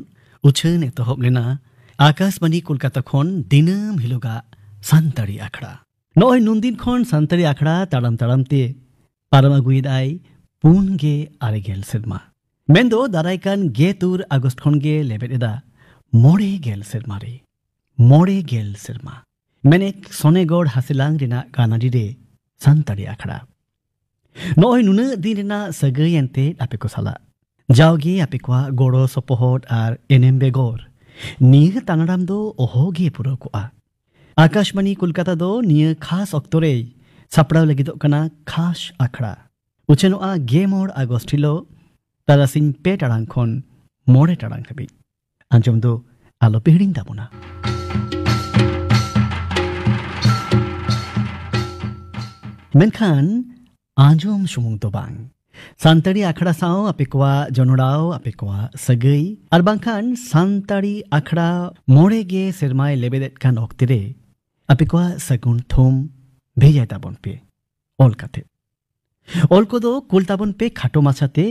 ᱩᱪᱷᱟᱹᱱ ᱮᱛᱚᱦᱚᱵ ᱞᱮᱱᱟ ᱟᱠᱟᱥᱵᱟᱱᱤ ᱠᱳᱞᱠᱟᱛᱟ ᱠᱷᱚᱱ ᱫᱤᱱᱟᱹᱢ ᱦᱤᱞᱳᱜᱟᱜ ᱥᱟᱱᱛᱟᱲᱤ ᱟᱠᱷᱲᱟ᱾ ᱱᱚᱜᱼᱚᱭ ᱱᱩᱱᱫᱤᱱ ᱠᱷᱚᱱ ᱥᱟᱱᱛᱟᱲᱤ ᱟᱠᱷᱲᱟ ᱛᱟᱲᱟᱢ ᱛᱟᱲᱟᱢ ᱛᱮ ᱯᱟᱨᱚᱢ ᱟᱹᱜᱩᱭᱮᱫᱟᱭ ᱯᱩᱱ ᱜᱮ ᱟᱨᱮ ᱜᱮᱞ ᱥᱮᱨᱢᱟ᱾ ᱢᱮᱱᱫᱚ ᱫᱟᱨᱟᱭ ᱠᱟᱱ ᱜᱮ ᱛᱩᱨ ᱟᱜᱚᱥᱴ ᱠᱷᱚᱱ ᱜᱮ ᱞᱮᱵᱮᱫ ᱮᱫᱟ ᱢᱚᱬᱮ ᱜᱮᱞ ᱥᱮᱨᱢᱟ ᱨᱮ᱾ ᱢᱚᱬᱮ ᱜᱮᱞ ᱥᱮᱨᱢᱟ᱾ ᱢᱮᱱᱮᱠ ᱥᱚᱱᱮᱜᱚᱲ ᱦᱟᱥᱤᱞᱟᱝ ᱨᱮᱱᱟᱜ ᱜᱟᱱᱟᱰᱤ ᱨᱮ ᱥᱟᱱᱛᱟᱲᱤ ᱟᱠᱷᱲᱟ᱾ ᱱᱚᱜᱼᱚᱭ ᱱᱩᱱᱟᱹᱜ ᱫᱤᱱ ᱨᱮᱱᱟᱜ ᱥᱟᱹᱜᱟᱹᱭ ᱮᱱᱛᱮ ᱟᱯᱮ ᱠᱚ ᱥᱟᱞᱟᱜ᱾ ᱡᱟᱣᱜᱮ ᱟᱯᱮ ᱠᱚᱣᱟᱜ ᱜᱚᱲᱚ ᱥᱚᱯᱚᱦᱚᱫ ᱟᱨ ᱮᱱᱮᱢ ᱵᱮᱜᱚᱨ ᱱᱤᱭᱟᱹ ᱛᱟᱱᱟᱲᱟᱢ ᱫᱚ ᱚᱦᱚ ᱜᱮ ᱯᱩᱨᱟᱹᱣ ᱠᱚᱜᱼᱟ᱾ ᱟᱠᱟᱥᱵᱟᱱᱤ ᱠᱳᱞᱠᱟᱛᱟ ᱫᱚ ᱱᱤᱭᱟᱹ ᱠᱷᱟᱥ ᱚᱠᱛᱚ ᱨᱮᱭ ᱥᱟᱯᱲᱟᱣ ᱞᱟᱹᱜᱤᱫᱚᱜ ᱠᱟᱱᱟ ᱠᱷᱟᱥ ᱟᱠᱷᱲᱟ᱾ ᱩᱪᱷᱟᱹᱱᱚᱜᱼᱟ ᱜᱮ ᱢᱚᱬ ᱟᱜᱚᱥᱴ ᱦᱤᱞᱳᱜ ᱛᱟᱨᱟᱥᱤᱧ ᱯᱮ ᱴᱟᱲᱟᱝ ᱠᱷᱚᱱ ᱢᱚᱬᱮ ᱴᱟᱲᱟᱝ ᱦᱟᱹᱵᱤᱡ᱾ ᱟᱸᱡᱚᱢ ᱫᱚ ᱟᱞᱚᱯᱮ ᱦᱤᱲᱤᱧ ᱛᱟᱵᱚᱱᱟ᱾ ᱢᱮᱱᱠᱷᱟᱱ ᱟᱸᱡᱚᱢ ᱥᱩᱢᱩᱝ ᱫᱚ ᱵᱟᱝ, ᱥᱟᱱᱛᱟᱲᱤ ᱟᱠᱷᱲᱟ ᱥᱟᱶ ᱟᱯᱮ ᱠᱚᱣᱟᱜ ᱡᱚᱱᱚᱲᱟᱣ, ᱟᱯᱮ ᱠᱚᱣᱟᱜ ᱥᱟᱹᱜᱟᱹᱭ, ᱟᱨ ᱵᱟᱝᱠᱷᱟᱱ ᱥᱟᱱᱛᱟᱲᱤ ᱟᱠᱷᱲᱟ ᱢᱚᱬᱮ ᱜᱮ ᱥᱮᱨᱢᱟᱭ ᱞᱮᱵᱮᱫᱮᱫ ᱠᱟᱱ ᱚᱠᱛᱮ ᱨᱮ ᱟᱯᱮ ᱠᱚᱣᱟᱜ ᱥᱟᱹᱜᱩᱱ ᱛᱷᱩᱢ ᱵᱷᱮᱡᱟᱭ ᱛᱟᱵᱚᱱ ᱯᱮ ᱚᱞ ᱠᱟᱛᱮ᱾ ᱚᱞ ᱠᱚᱫᱚ ᱠᱩᱞ ᱛᱟᱵᱚᱱ ᱯᱮ ᱠᱷᱟᱴᱚ ᱢᱟᱪᱷᱟᱛᱮ,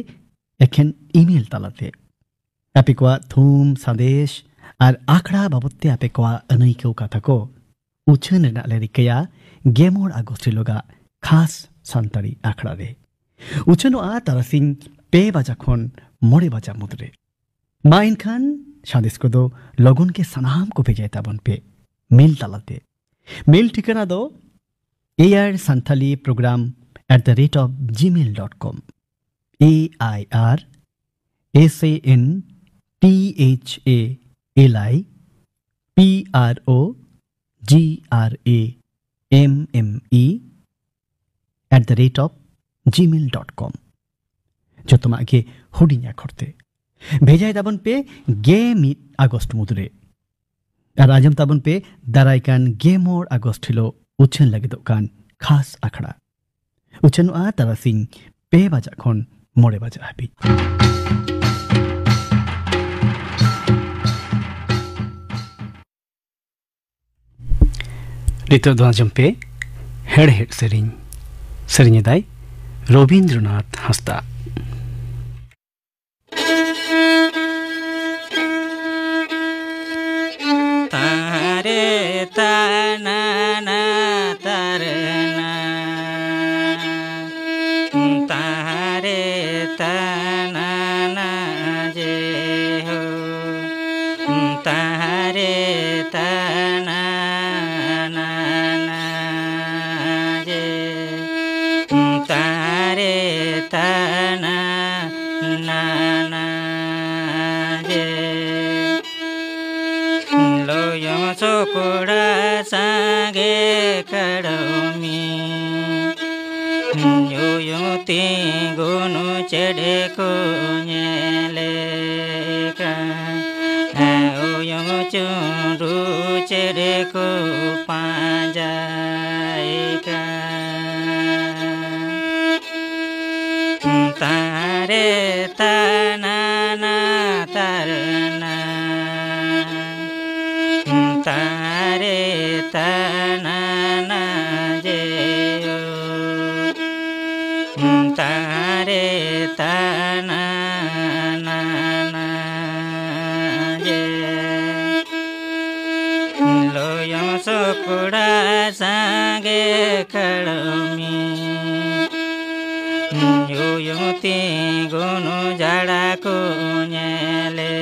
ᱮᱠᱷᱮᱱ ᱤᱢᱮᱞ ᱛᱟᱞᱟᱛᱮ᱾ ᱟᱯᱮ ᱠᱚᱣᱟᱜ ᱛᱷᱩᱢ, ᱥᱟᱸᱫᱮᱥ ᱟᱨ ᱟᱠᱷᱲᱟ ᱵᱟᱵᱚᱫ ᱛᱮ ᱟᱯᱮ ᱠᱚᱣᱟᱜ ᱟᱹᱱᱟᱹᱭᱠᱟᱹᱣ ᱠᱟᱛᱷᱟ ᱠᱚ ᱩᱪᱷᱟᱹᱱ ᱨᱮᱱᱟᱜ ᱞᱮ ᱨᱤᱠᱟᱹᱭᱟ ᱜᱮ ᱢᱚᱬ ᱟᱜᱚᱥᱴ ᱦᱤᱞᱳᱜᱟᱜ ᱠᱷᱟᱥ ᱥᱟᱱᱛᱟᱲᱤ ᱟᱠᱷᱲᱟ ᱨᱮ᱾ ᱩᱪᱷᱟᱹᱱᱚᱜᱼᱟ ᱛᱟᱨᱟᱥᱤᱧ ᱯᱮ ᱵᱟᱡᱟ ᱠᱷᱚᱱ ᱢᱚᱬᱮ ᱵᱟᱡᱟ ᱢᱩᱫᱽᱨᱮ᱾ ᱢᱟ ᱮᱱᱠᱷᱟᱱ ᱥᱟᱸᱫᱮᱥ ᱠᱚᱫᱚ ᱞᱚᱜᱚᱱ ᱜᱮ ᱥᱟᱱᱟᱢ ᱠᱚ ᱵᱷᱮᱡᱟᱭ ᱛᱟᱵᱚᱱ ᱯᱮ ᱢᱮᱞ ᱛᱟᱞᱟᱛᱮ᱾ ᱢᱮᱞ ᱴᱷᱤᱠᱟᱹᱱᱟ ᱫᱚ air Santhali programme at the rate of Gmail dot com. A I R S A N T H A L I P R O G R A M M E at the rate of Gmail dot com. ᱡᱚᱛᱚᱱᱟᱜ ᱜᱮ ᱦᱩᱰᱤᱧ ᱟᱠᱷᱚᱨ ᱛᱮ᱾ ᱵᱷᱮᱡᱟᱭ ᱛᱟᱵᱚᱱ ᱯᱮ ᱜᱮ ᱢᱤᱫ ᱟᱜᱚᱥᱴ ᱢᱩᱫᱽᱨᱮ᱾ ᱟᱨ ᱟᱸᱡᱚᱢ ᱛᱟᱵᱚᱱ ᱯᱮ ᱫᱟᱨᱟᱭ ᱠᱟᱱ ᱜᱮ ᱢᱚᱬ ᱟᱜᱚᱥᱴ ᱦᱤᱞᱳᱜ ᱩᱪᱷᱟᱹᱱ ᱞᱟᱹᱜᱤᱫᱚᱜ ᱠᱟᱱ ᱠᱷᱟᱥ ᱟᱠᱷᱲᱟ᱾ ᱩᱪᱷᱟᱹᱱᱚᱜᱼᱟ ᱛᱟᱨᱟᱥᱤᱧ ᱯᱮ ᱵᱟᱡᱟᱜ ᱠᱷᱚᱱ ᱢᱚᱬᱮ ᱵᱟᱡᱟᱜ ᱦᱟᱹᱵᱤᱡ᱾ ᱱᱤᱛᱚᱜ ᱫᱚ ᱟᱸᱡᱚᱢ ᱯᱮ ᱦᱮᱲᱦᱮᱫ ᱥᱮᱨᱮᱧ᱾ ᱥᱮᱨᱮᱧ ᱮᱫᱟᱭ ᱨᱚᱵᱤᱱᱫᱨᱚᱱᱟᱛᱷ ᱦᱟᱸᱥᱫᱟ᱾ ᱛᱟᱱᱟᱱᱟ ᱛᱟᱨᱱᱟ, ᱛᱟᱨᱮ ᱛᱟᱱᱟᱱᱟ ᱡᱮ ᱦᱳ, ᱛᱟᱨᱮ ᱛᱟᱱᱟᱱᱟ ᱡᱮ, ᱛᱟᱨᱮ ᱛᱟᱱᱟᱱᱟ ᱡᱮ᱾ ᱞᱚᱭᱚᱝ ᱥᱚᱠᱲᱟ ᱥᱟᱸᱜᱮ ᱠᱟᱹᱲᱢᱤ, ᱩᱭᱩᱝ ᱛᱤᱸᱜᱩᱱ ᱪᱮᱫ ᱠᱚ ᱧᱮᱞᱮ ᱠᱟᱱ, ᱩᱭᱩᱝ ᱪᱩᱸᱰᱩ ᱪᱮᱫ ᱠᱚ ᱯᱟᱸᱡᱟᱭ ᱠᱟᱱ᱾ ᱛᱟᱨᱮ ᱛᱟᱱᱟᱱᱟ ᱛᱟᱨᱱᱟ, ᱛᱟᱨᱮ ᱛᱟᱱᱟᱱᱟ ᱡᱮ ᱳ, ᱛᱟᱨᱮ ᱛᱟᱱᱟᱱᱟ ᱡᱮ᱾ ᱞᱚᱭᱚᱝ ᱥᱚᱠᱲᱟ ᱥᱟᱸᱜᱮ ᱠᱟᱹᱲᱢᱤ, ᱩᱭᱩᱝ ᱛᱤᱸᱜᱩᱱ ᱡᱟᱲᱟ ᱠᱚ ᱧᱮᱞᱮ,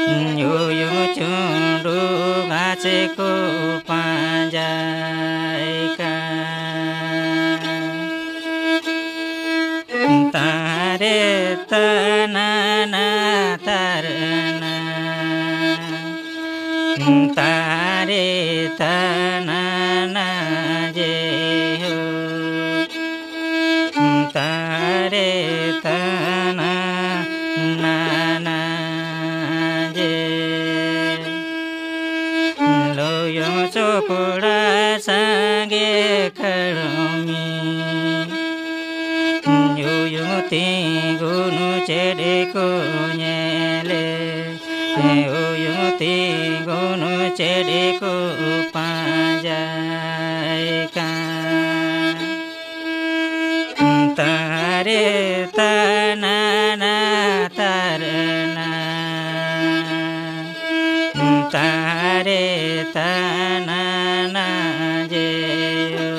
ᱩᱭᱩᱝ ᱪᱩᱸᱰᱩ ᱜᱷᱟᱥ ᱠᱚ ᱯᱟᱸᱡᱟᱭ ᱠᱟᱱ᱾ ᱛᱟᱨᱮ ᱛᱟᱱᱟᱱᱟ ᱛᱟᱨᱱᱟ, ᱛᱟᱨᱮ ᱛᱟᱱᱟᱱᱟ ᱡᱮ ᱦᱳ, ᱛᱟᱨᱮ ᱛᱟᱱᱟᱱᱟ ᱡᱮ᱾ ᱞᱚᱭᱚᱝ ᱥᱚᱠᱲᱟ ᱥᱟᱸᱜᱮ ᱠᱟᱹᱲᱢᱤ, ᱩᱭᱩᱝ ᱛᱤᱸᱜᱩᱱ ᱪᱮᱫ ᱠᱚ ᱧᱮᱞᱮ, ᱩᱭᱩᱝ ᱛᱤᱸᱜᱩᱱ ᱪᱮᱫ ᱠᱚ ᱯᱟᱸᱡᱟᱭ ᱠᱟᱱ᱾ ᱛᱟᱨᱮ ᱛᱟᱱᱟᱱᱟ ᱛᱟᱨᱱᱟ, ᱛᱟᱨᱮ ᱛᱟᱱᱟ ᱱᱟ ᱡᱮ ᱭᱳ᱾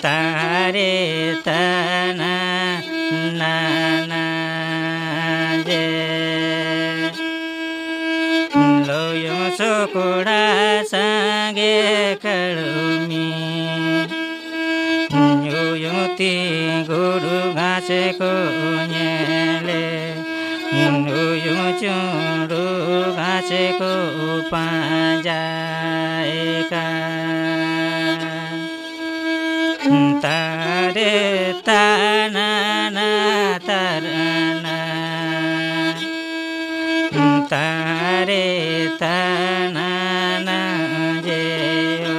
ᱛᱟᱨᱮ ᱛᱟᱱᱟ ᱱᱟ ᱱᱟ ᱡᱮ᱾ ᱞᱚᱭᱚᱝ ᱥᱚᱠᱲᱟ ᱥᱟᱸᱜᱮ ᱠᱟᱹᱲᱢᱤ᱾ ᱩᱭᱩᱝ ᱛᱤᱸᱜᱩ ᱜᱷᱟᱥ ᱠᱚ ᱧᱮᱞᱮ, ᱩᱭᱩᱝ ᱪᱩᱸᱰᱩ ᱜᱷᱟᱥ ᱠᱚ ᱯᱟᱸᱡᱟᱭ ᱠᱟᱱ᱾ ᱛᱟᱨᱮ ᱛᱟᱱᱟ ᱱᱟ ᱛᱟᱨᱟᱱᱟ᱾ ᱛᱟᱨᱮ ᱛᱟᱱᱟ ᱱᱟ ᱡᱮ ᱭᱳ᱾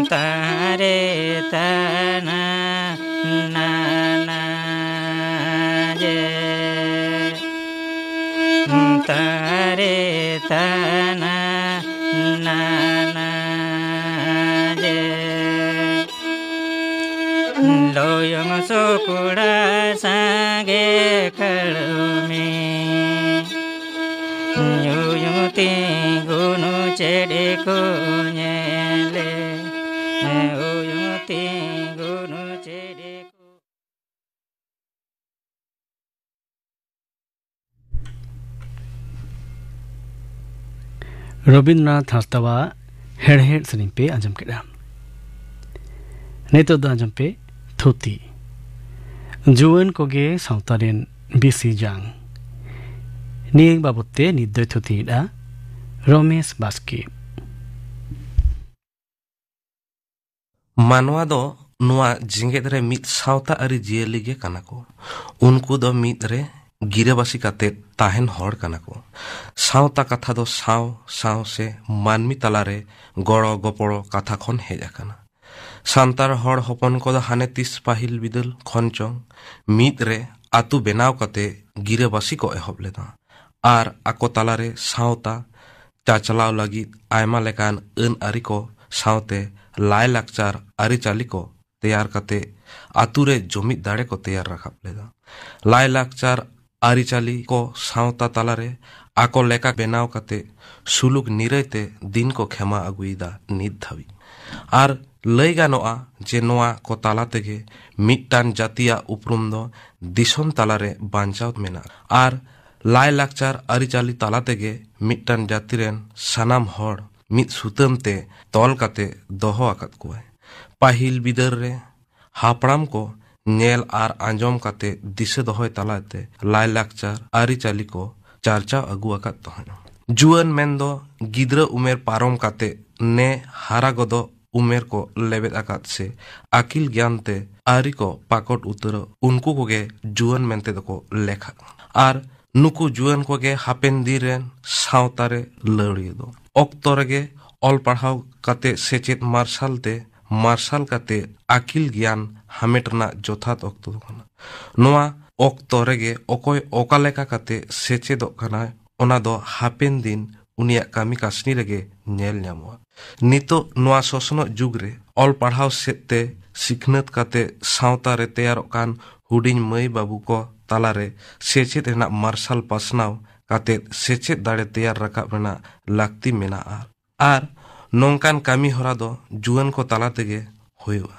ᱛᱟᱨᱮ ᱛᱟᱱᱟ ᱱᱟ ᱱᱟ ᱡᱮ᱾ ᱛᱟᱨᱮ ᱛᱟᱱᱟ ᱱᱟ ᱱᱟ ᱡᱮ᱾ ᱞᱚᱭᱚᱝ ᱥᱚᱠᱲᱟ ᱥᱟᱸᱜᱮ ᱠᱟᱹᱲᱢᱤ᱾ ᱧᱩᱭᱩ ᱛᱤᱸᱜᱩᱱ ᱪᱮᱫ ᱠᱚ ᱧᱮᱞᱮ᱾ ᱧᱩᱭᱩ ᱛᱤᱸᱜᱩᱱ ᱪᱮᱫ ᱠᱚ᱾ ᱨᱚᱵᱤᱱᱫᱨᱚᱱᱟᱛᱷ ᱦᱟᱸᱥᱫᱟᱣᱟᱜ ᱦᱮᱲᱦᱮᱫ ᱥᱮᱨᱮᱧ ᱯᱮ ᱟᱸᱡᱚᱢ ᱠᱮᱫᱟ᱾ ᱱᱤᱛᱚᱜ ᱫᱚ ᱟᱸᱡᱚᱢ ᱯᱮ ᱛᱷᱩᱛᱤ᱾ ᱡᱩᱣᱟᱹᱱ ᱠᱚᱜᱮ ᱥᱟᱶᱛᱟ ᱨᱮᱱ ᱵᱤᱥᱤ ᱡᱟᱝ᱾ ᱱᱤᱭᱟᱹ ᱵᱟᱵᱚᱛ ᱛᱮ ᱱᱤᱛ ᱫᱚᱭ ᱛᱷᱩᱛᱤᱭᱮᱫᱼᱟ ᱨᱚᱢᱮᱥ ᱵᱟᱥᱠᱮ᱾ ᱢᱟᱱᱣᱟ ᱫᱚ ᱱᱚᱣᱟ ᱡᱮᱜᱮᱛ ᱨᱮ ᱢᱤᱫ ᱥᱟᱶᱛᱟ ᱟᱹᱨᱤ ᱡᱤᱭᱟᱹᱞᱤ ᱜᱮ ᱠᱟᱱᱟ ᱠᱚ᱾ ᱩᱱᱠᱩ ᱫᱚ ᱢᱤᱫ ᱨᱮ ᱜᱤᱨᱟᱹᱵᱟᱹᱥᱤ ᱠᱟᱛᱮ ᱛᱟᱦᱮᱱ ᱦᱚᱲ ᱠᱟᱱᱟ ᱠᱚ᱾ ᱥᱟᱶᱛᱟ ᱠᱟᱛᱷᱟ ᱫᱚ ᱥᱟᱶ ᱥᱟᱶ ᱥᱮ ᱢᱟᱹᱱᱢᱤ ᱛᱟᱞᱟᱨᱮ ᱜᱚᱲᱚ ᱜᱚᱯᱚᱲᱚ ᱠᱟᱛᱷᱟ ᱠᱷᱚᱱ ᱦᱮᱡ ᱟᱠᱟᱱᱟ᱾ ᱥᱟᱱᱛᱟᱲ ᱦᱚᱲ ᱦᱚᱯᱚᱱ ᱠᱚᱫᱚ ᱦᱟᱱᱮ ᱛᱤᱥ ᱯᱟᱹᱦᱤᱞ ᱵᱤᱫᱟᱹᱞ ᱠᱷᱚᱱ ᱪᱚᱝ ᱢᱤᱫ ᱨᱮ ᱟᱹᱛᱩ ᱵᱮᱱᱟᱣ ᱠᱟᱛᱮ ᱜᱤᱨᱟᱹᱵᱟᱹᱥᱤ ᱠᱚ ᱮᱦᱚᱵ ᱞᱮᱫᱟ ᱟᱨ ᱟᱠᱚ ᱛᱟᱞᱟᱨᱮ ᱥᱟᱶᱛᱟ ᱪᱟᱪᱞᱟᱣ ᱞᱟᱹᱜᱤᱫ ᱟᱭᱢᱟ ᱞᱮᱠᱟᱱ ᱟᱹᱱ ᱟᱹᱨᱤ ᱠᱚ ᱥᱟᱶᱛᱮ ᱞᱟᱭᱼᱞᱟᱠᱪᱟᱨ ᱟᱹᱨᱤᱪᱟᱹᱞᱤ ᱠᱚ ᱛᱮᱭᱟᱨ ᱠᱟᱛᱮ ᱟᱹᱛᱩ ᱨᱮ ᱡᱩᱢᱤᱫ ᱫᱟᱲᱮ ᱠᱚ ᱛᱮᱭᱟᱨ ᱨᱟᱠᱟᱵ ᱞᱮᱫᱟ᱾ ᱞᱟᱭᱼᱞᱟᱠᱪᱟᱨ ᱟᱹᱨᱤᱪᱟᱹᱞᱤ ᱠᱚ ᱥᱟᱶᱛᱟ ᱛᱟᱞᱟᱨᱮ ᱟᱠᱚ ᱞᱮᱠᱟ ᱵᱮᱱᱟᱣ ᱠᱟᱛᱮ ᱥᱩᱞᱩᱠ ᱱᱤᱨᱟᱹᱭ ᱛᱮ ᱫᱤᱱ ᱠᱚ ᱠᱷᱮᱢᱟ ᱟᱹᱜᱩᱭᱮᱫᱟ ᱱᱤᱛ ᱫᱷᱟᱹᱵᱤᱡ᱾ ᱟᱨ ᱞᱟᱹᱭ ᱜᱟᱱᱚᱜᱼᱟ ᱡᱮ ᱱᱚᱣᱟ ᱠᱚ ᱛᱟᱞᱟ ᱛᱮᱜᱮ ᱢᱤᱫᱴᱟᱝ ᱡᱟᱹᱛᱤᱭᱟᱜ ᱩᱯᱨᱩᱢ ᱫᱚ ᱫᱤᱥᱚᱢ ᱛᱟᱞᱟᱨᱮ ᱵᱟᱧᱪᱟᱣ ᱢᱮᱱᱟᱜᱼᱟ᱾ ᱟᱨ ᱞᱟᱭᱼᱞᱟᱠᱪᱟᱨ ᱟᱹᱨᱤᱪᱟᱹᱞᱤ ᱛᱟᱞᱟ ᱛᱮᱜᱮ ᱢᱤᱫᱴᱟᱝ ᱡᱟᱹᱛᱤ ᱨᱮᱱ ᱥᱟᱱᱟᱢ ᱦᱚᱲ ᱢᱤᱫ ᱥᱩᱛᱟᱹᱢ ᱛᱮ ᱛᱚᱞ ᱠᱟᱛᱮ ᱫᱚᱦᱚ ᱟᱠᱟᱫ ᱠᱚᱣᱟᱭ᱾ ᱯᱟᱹᱦᱤᱞ ᱵᱤᱫᱟᱹᱞ ᱨᱮ ᱦᱟᱯᱲᱟᱢ ᱠᱚ ᱧᱮᱞ ᱟᱨ ᱟᱸᱡᱚᱢ ᱠᱟᱛᱮ ᱫᱤᱥᱟᱹ ᱫᱚᱦᱚᱭ ᱛᱟᱞᱟᱛᱮ ᱞᱟᱭᱼᱞᱟᱠᱪᱟᱨ ᱟᱹᱨᱤᱪᱟᱹᱞᱤ ᱠᱚ ᱪᱟᱨᱪᱟᱣ ᱟᱹᱜᱩ ᱟᱠᱟᱫ ᱛᱟᱦᱮᱸᱫ᱾ ᱡᱩᱣᱟᱹᱱ ᱢᱮᱱᱫᱚ ᱜᱤᱫᱽᱨᱟᱹ ᱩᱢᱮᱨ ᱯᱟᱨᱚᱢ ᱠᱟᱛᱮ ᱱᱮ ᱦᱟᱨᱟ ᱜᱚᱫᱚᱜ ᱩᱢᱮᱨ ᱠᱚ ᱞᱮᱵᱮᱫ ᱟᱠᱟᱫ ᱥᱮ ᱟᱹᱠᱤᱞ ᱜᱮᱭᱟᱱ ᱛᱮ ᱟᱹᱨᱤ ᱠᱚ ᱯᱟᱠᱚᱴ ᱩᱛᱟᱹᱨᱚᱜ, ᱩᱱᱠᱩ ᱠᱚᱜᱮ ᱡᱩᱣᱟᱹᱱ ᱢᱮᱱᱛᱮ ᱫᱚᱠᱚ ᱞᱮᱠᱷᱟᱜ᱾ ᱟᱨ ᱱᱩᱠᱩ ᱡᱩᱣᱟᱹᱱ ᱠᱚᱜᱮ ᱦᱟᱯᱮᱱ ᱫᱤᱱ ᱨᱮᱱ ᱥᱟᱶᱛᱟ ᱨᱮ ᱞᱟᱹᱣᱲᱤᱭᱟᱹ ᱫᱚ᱾ ᱚᱠᱛᱚ ᱨᱮᱜᱮ ᱚᱞ ᱯᱟᱲᱦᱟᱣ ᱠᱟᱛᱮ ᱥᱮᱪᱮᱫ ᱢᱟᱨᱥᱟᱞ ᱛᱮ, ᱢᱟᱨᱥᱟᱞ ᱠᱟᱛᱮ ᱟᱹᱠᱤᱞ ᱜᱮᱭᱟᱱ ᱦᱟᱢᱮᱴ ᱨᱮᱱᱟᱜ ᱡᱚᱛᱷᱟᱛ ᱚᱠᱛᱚ ᱫᱚ ᱠᱟᱱᱟ᱾ ᱱᱚᱣᱟ ᱚᱠᱛᱚ ᱨᱮᱜᱮ ᱚᱠᱚᱭ ᱚᱠᱟ ᱞᱮᱠᱟ ᱠᱟᱛᱮ ᱥᱮᱪᱮᱫᱚᱜ ᱠᱟᱱᱟᱭ, ᱚᱱᱟ ᱫᱚ ᱦᱟᱯᱮᱱ ᱫᱤᱱ ᱩᱱᱤᱭᱟᱜ ᱠᱟᱹᱢᱤ ᱠᱟᱹᱥᱱᱤ ᱨᱮᱜᱮ ᱧᱮᱞ ᱧᱟᱢᱚᱜᱼᱟ᱾ ᱱᱤᱛᱚᱜ ᱱᱚᱣᱟ ᱥᱚᱥᱱᱚᱜ ᱡᱩᱜᱽ ᱨᱮ ᱚᱞ ᱯᱟᱲᱦᱟᱣ ᱥᱮᱫ ᱛᱮ ᱥᱤᱠᱷᱱᱟᱹᱛ ᱠᱟᱛᱮ ᱥᱟᱶᱛᱟ ᱨᱮ ᱛᱮᱭᱟᱨᱚᱜ ᱠᱟᱱ ᱦᱩᱰᱤᱧ ᱢᱟᱹᱭ ᱵᱟᱹᱵᱩ ᱠᱚ ᱛᱟᱞᱟᱨᱮ ᱥᱮᱪᱮᱫ ᱨᱮᱱᱟᱜ ᱢᱟᱨᱥᱟᱞ ᱯᱟᱥᱱᱟᱣ ᱠᱟᱛᱮ ᱥᱮᱪᱮᱫ ᱫᱟᱲᱮ ᱛᱮᱭᱟᱨ ᱨᱟᱠᱟᱵ ᱨᱮᱱᱟᱜ ᱞᱟᱹᱠᱛᱤ ᱢᱮᱱᱟᱜᱼᱟ᱾ ᱟᱨ ᱱᱚᱝᱠᱟᱱ ᱠᱟᱹᱢᱤ ᱦᱚᱨᱟ ᱫᱚ ᱡᱩᱣᱟᱹᱱ ᱠᱚ ᱛᱟᱞᱟ ᱛᱮᱜᱮ ᱦᱩᱭᱩᱜᱼᱟ᱾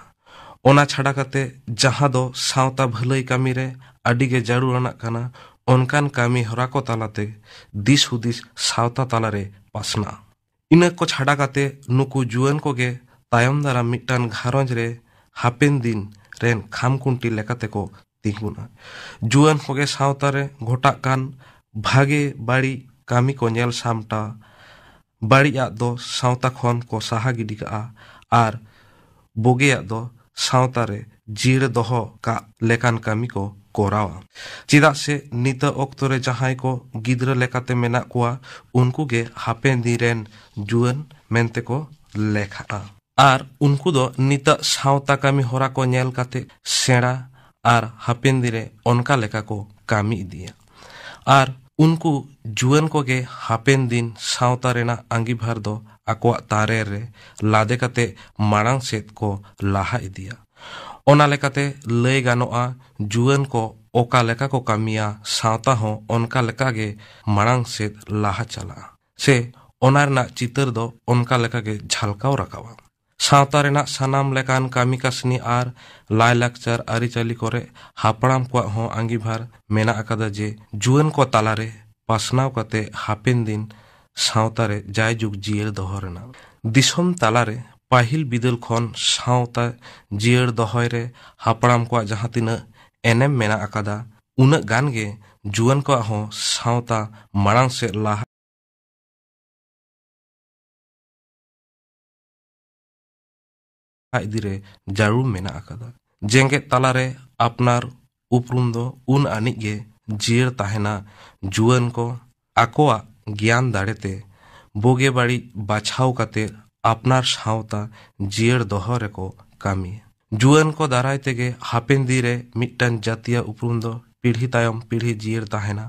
ᱚᱱᱟ ᱪᱷᱟᱰᱟ ᱠᱟᱛᱮ ᱡᱟᱦᱟᱸ ᱫᱚ ᱥᱟᱶᱛᱟ ᱵᱷᱟᱹᱞᱟᱹᱭ ᱠᱟᱹᱢᱤ ᱨᱮ ᱟᱹᱰᱤ ᱜᱮ ᱡᱟᱹᱨᱩᱲ ᱟᱱᱟᱜ ᱠᱟᱱᱟ, ᱚᱱᱠᱟᱱ ᱠᱟᱹᱢᱤ ᱦᱚᱨᱟ ᱠᱚ ᱛᱟᱞᱟᱛᱮ ᱫᱤᱥ ᱦᱩᱫᱤᱥ ᱥᱟᱶᱛᱟ ᱛᱟᱞᱟᱨᱮ ᱯᱟᱥᱱᱟᱜᱼᱟ᱾ ᱤᱱᱟᱹ ᱠᱚ ᱪᱷᱟᱰᱟ ᱠᱟᱛᱮ ᱱᱩᱠᱩ ᱡᱩᱣᱟᱹᱱ ᱠᱚᱜᱮ ᱛᱟᱭᱚᱢ ᱫᱟᱨᱟᱢ ᱢᱤᱫᱴᱟᱝ ᱜᱷᱟᱨᱚᱸᱡᱽ ᱨᱮ ᱦᱟᱯᱮᱱ ᱫᱤᱱ ᱨᱮᱱ ᱠᱷᱟᱢᱠᱷᱩᱱᱴᱤ ᱞᱮᱠᱟᱛᱮ ᱠᱚ ᱛᱤᱸᱜᱩᱱᱟ᱾ ᱡᱩᱣᱟᱹᱱ ᱠᱚᱜᱮ ᱥᱟᱶᱛᱟ ᱨᱮ ᱜᱷᱚᱴᱟᱜ ᱠᱟᱱ ᱵᱷᱟᱜᱮ ᱵᱟᱹᱲᱤᱡ ᱠᱟᱹᱢᱤ ᱠᱚ ᱧᱮᱞ ᱥᱟᱢᱴᱟᱣ, ᱵᱟᱹᱲᱤᱡᱟᱜ ᱫᱚ ᱥᱟᱶᱛᱟ ᱠᱷᱚᱱ ᱠᱚ ᱥᱟᱦᱟ ᱜᱤᱰᱤ ᱠᱟᱜᱼᱟ, ᱟᱨ ᱵᱩᱜᱤᱭᱟᱜ ᱫᱚ ᱥᱟᱶᱛᱟ ᱨᱮ ᱡᱤᱭᱟᱹᱲ ᱫᱚᱦᱚ ᱠᱟᱜ ᱞᱮᱠᱟᱱ ᱠᱟᱹᱢᱤ ᱠᱚ ᱠᱚᱨᱟᱣᱟ᱾ ᱪᱮᱫᱟᱜ ᱥᱮ ᱱᱤᱛᱟᱹᱜ ᱚᱠᱛᱚ ᱨᱮ ᱡᱟᱦᱟᱸᱭ ᱠᱚ ᱜᱤᱫᱽᱨᱟᱹ ᱞᱮᱠᱟᱛᱮ ᱢᱮᱱᱟᱜ ᱠᱚᱣᱟ, ᱩᱱᱠᱩ ᱜᱮ ᱦᱟᱯᱮᱱ ᱫᱤᱱ ᱨᱮᱱ ᱡᱩᱣᱟᱹᱱ ᱢᱮᱱᱛᱮ ᱠᱚ ᱞᱮᱠᱷᱟᱜᱼᱟ᱾ ᱟᱨ ᱩᱱᱠᱩ ᱫᱚ ᱱᱤᱛᱟᱹᱜ ᱥᱟᱶᱛᱟ ᱠᱟᱹᱢᱤ ᱦᱚᱨᱟ ᱠᱚ ᱧᱮᱞ ᱠᱟᱛᱮ ᱥᱮᱬᱟ ᱟᱨ ᱦᱟᱯᱮᱱ ᱫᱤᱱ ᱨᱮ ᱚᱱᱠᱟ ᱞᱮᱠᱟ ᱠᱚ ᱠᱟᱹᱢᱤ ᱤᱫᱤᱭᱟ᱾ ᱟᱨ ᱩᱱᱠᱩ ᱡᱩᱣᱟᱹᱱ ᱠᱚᱜᱮ ᱦᱟᱯᱮᱱ ᱫᱤᱱ ᱥᱟᱶᱛᱟ ᱨᱮᱱᱟᱜ ᱟᱸᱜᱤᱵᱷᱟᱨ ᱫᱚ ᱟᱠᱚᱣᱟᱜ ᱛᱟᱨᱮ ᱨᱮ ᱞᱟᱫᱮ ᱠᱟᱛᱮ ᱢᱟᱲᱟᱝ ᱥᱮᱫ ᱠᱚ ᱞᱟᱦᱟ ᱤᱫᱤᱭᱟ᱾ ᱚᱱᱟ ᱞᱮᱠᱟᱛᱮ ᱞᱟᱹᱭ ᱜᱟᱱᱚᱜᱼᱟ, ᱡᱩᱣᱟᱹᱱ ᱠᱚ ᱚᱠᱟ ᱞᱮᱠᱟ ᱠᱚ ᱠᱟᱹᱢᱤᱭᱟ, ᱥᱟᱶᱛᱟ ᱦᱚᱸ ᱚᱱᱠᱟ ᱞᱮᱠᱟ ᱜᱮ ᱢᱟᱲᱟᱝ ᱥᱮᱫ ᱞᱟᱦᱟ ᱪᱟᱞᱟᱜᱼᱟ, ᱥᱮ ᱚᱱᱟ ᱨᱮᱱᱟᱜ ᱪᱤᱛᱟᱹᱨ ᱫᱚ ᱚᱱᱠᱟ ᱞᱮᱠᱟ ᱜᱮ ᱡᱷᱟᱞᱠᱟᱣ ᱨᱟᱠᱟᱵᱼᱟ᱾ ᱥᱟᱶᱛᱟ ᱨᱮᱱᱟᱜ ᱥᱟᱱᱟᱢ ᱞᱮᱠᱟᱱ ᱠᱟᱹᱢᱤ ᱠᱟᱹᱥᱱᱤ ᱟᱨ ᱞᱟᱭᱼᱞᱟᱠᱪᱟᱨ ᱟᱹᱨᱤᱪᱟᱹᱞᱤ ᱠᱚᱨᱮ ᱦᱟᱯᱲᱟᱢ ᱠᱚᱣᱟᱜ ᱦᱚᱸ ᱟᱸᱜᱤᱵᱷᱟᱨ ᱢᱮᱱᱟᱜ ᱟᱠᱟᱫᱟ ᱡᱮ ᱡᱩᱣᱟᱹᱱ ᱠᱚ ᱛᱟᱞᱟᱨᱮ ᱯᱟᱥᱱᱟᱣ ᱠᱟᱛᱮ ᱦᱟᱯᱮᱱ ᱫᱤᱱ ᱥᱟᱶᱛᱟ ᱨᱮ ᱡᱟᱭᱡᱩᱜᱽ ᱡᱤᱭᱟᱹᱲ ᱫᱚᱦᱚ ᱨᱮᱱᱟᱜ᱾ ᱫᱤᱥᱚᱢ ᱛᱟᱞᱟᱨᱮ ᱯᱟᱹᱦᱤᱞ ᱵᱤᱫᱟᱹᱞ ᱠᱷᱚᱱ ᱥᱟᱶᱛᱟ ᱡᱤᱭᱟᱹᱲ ᱫᱚᱦᱚᱭ ᱨᱮ ᱦᱟᱯᱲᱟᱢ ᱠᱚᱣᱟᱜ ᱡᱟᱦᱟᱸ ᱛᱤᱱᱟᱹᱜ ᱮᱱᱮᱢ ᱢᱮᱱᱟᱜ ᱟᱠᱟᱫᱟ, ᱩᱱᱟᱹᱜ ᱜᱟᱱ ᱜᱮ ᱡᱩᱣᱟᱹᱱ ᱠᱚᱣᱟᱜ ᱦᱚᱸ ᱥᱟᱶᱛᱟ ᱢᱟᱲᱟᱝ ᱥᱮᱫ ᱞᱟᱦᱟ ᱤᱫᱤ ᱨᱮ ᱡᱟᱹᱨᱩᱲ ᱢᱮᱱᱟᱜ ᱟᱠᱟᱫᱟ᱾ ᱡᱮᱜᱮᱛ ᱛᱟᱞᱟᱨᱮ ᱟᱯᱱᱟᱨ ᱩᱯᱨᱩᱢ ᱫᱚ ᱩᱱ ᱟᱹᱱᱤᱡ ᱜᱮ ᱡᱤᱭᱟᱹᱲ ᱛᱟᱦᱮᱱᱟ, ᱡᱩᱣᱟᱹᱱ ᱠᱚ ᱟᱠᱚᱣᱟᱜ ᱜᱮᱭᱟᱱ ᱫᱟᱲᱮᱛᱮ ᱵᱩᱜᱤ ᱵᱟᱹᱲᱤᱡ ᱵᱟᱪᱷᱟᱣ ᱠᱟᱛᱮ ᱟᱯᱱᱟᱨ ᱥᱟᱶᱛᱟ ᱡᱤᱭᱟᱹᱲ ᱫᱚᱦᱚ ᱨᱮᱠᱚ ᱠᱟᱹᱢᱤᱭᱟ᱾ ᱡᱩᱣᱟᱹᱱ ᱠᱚ ᱫᱟᱨᱟᱭ ᱛᱮᱜᱮ ᱦᱟᱯᱮᱱ ᱫᱤᱱ ᱨᱮ ᱢᱤᱫᱴᱟᱝ ᱡᱟᱹᱛᱤᱭᱟᱹ ᱩᱯᱨᱩᱢ ᱫᱚ ᱯᱤᱲᱦᱤ ᱛᱟᱭᱚᱢ ᱯᱤᱲᱦᱤ ᱡᱤᱭᱟᱹᱲ ᱛᱟᱦᱮᱱᱟ᱾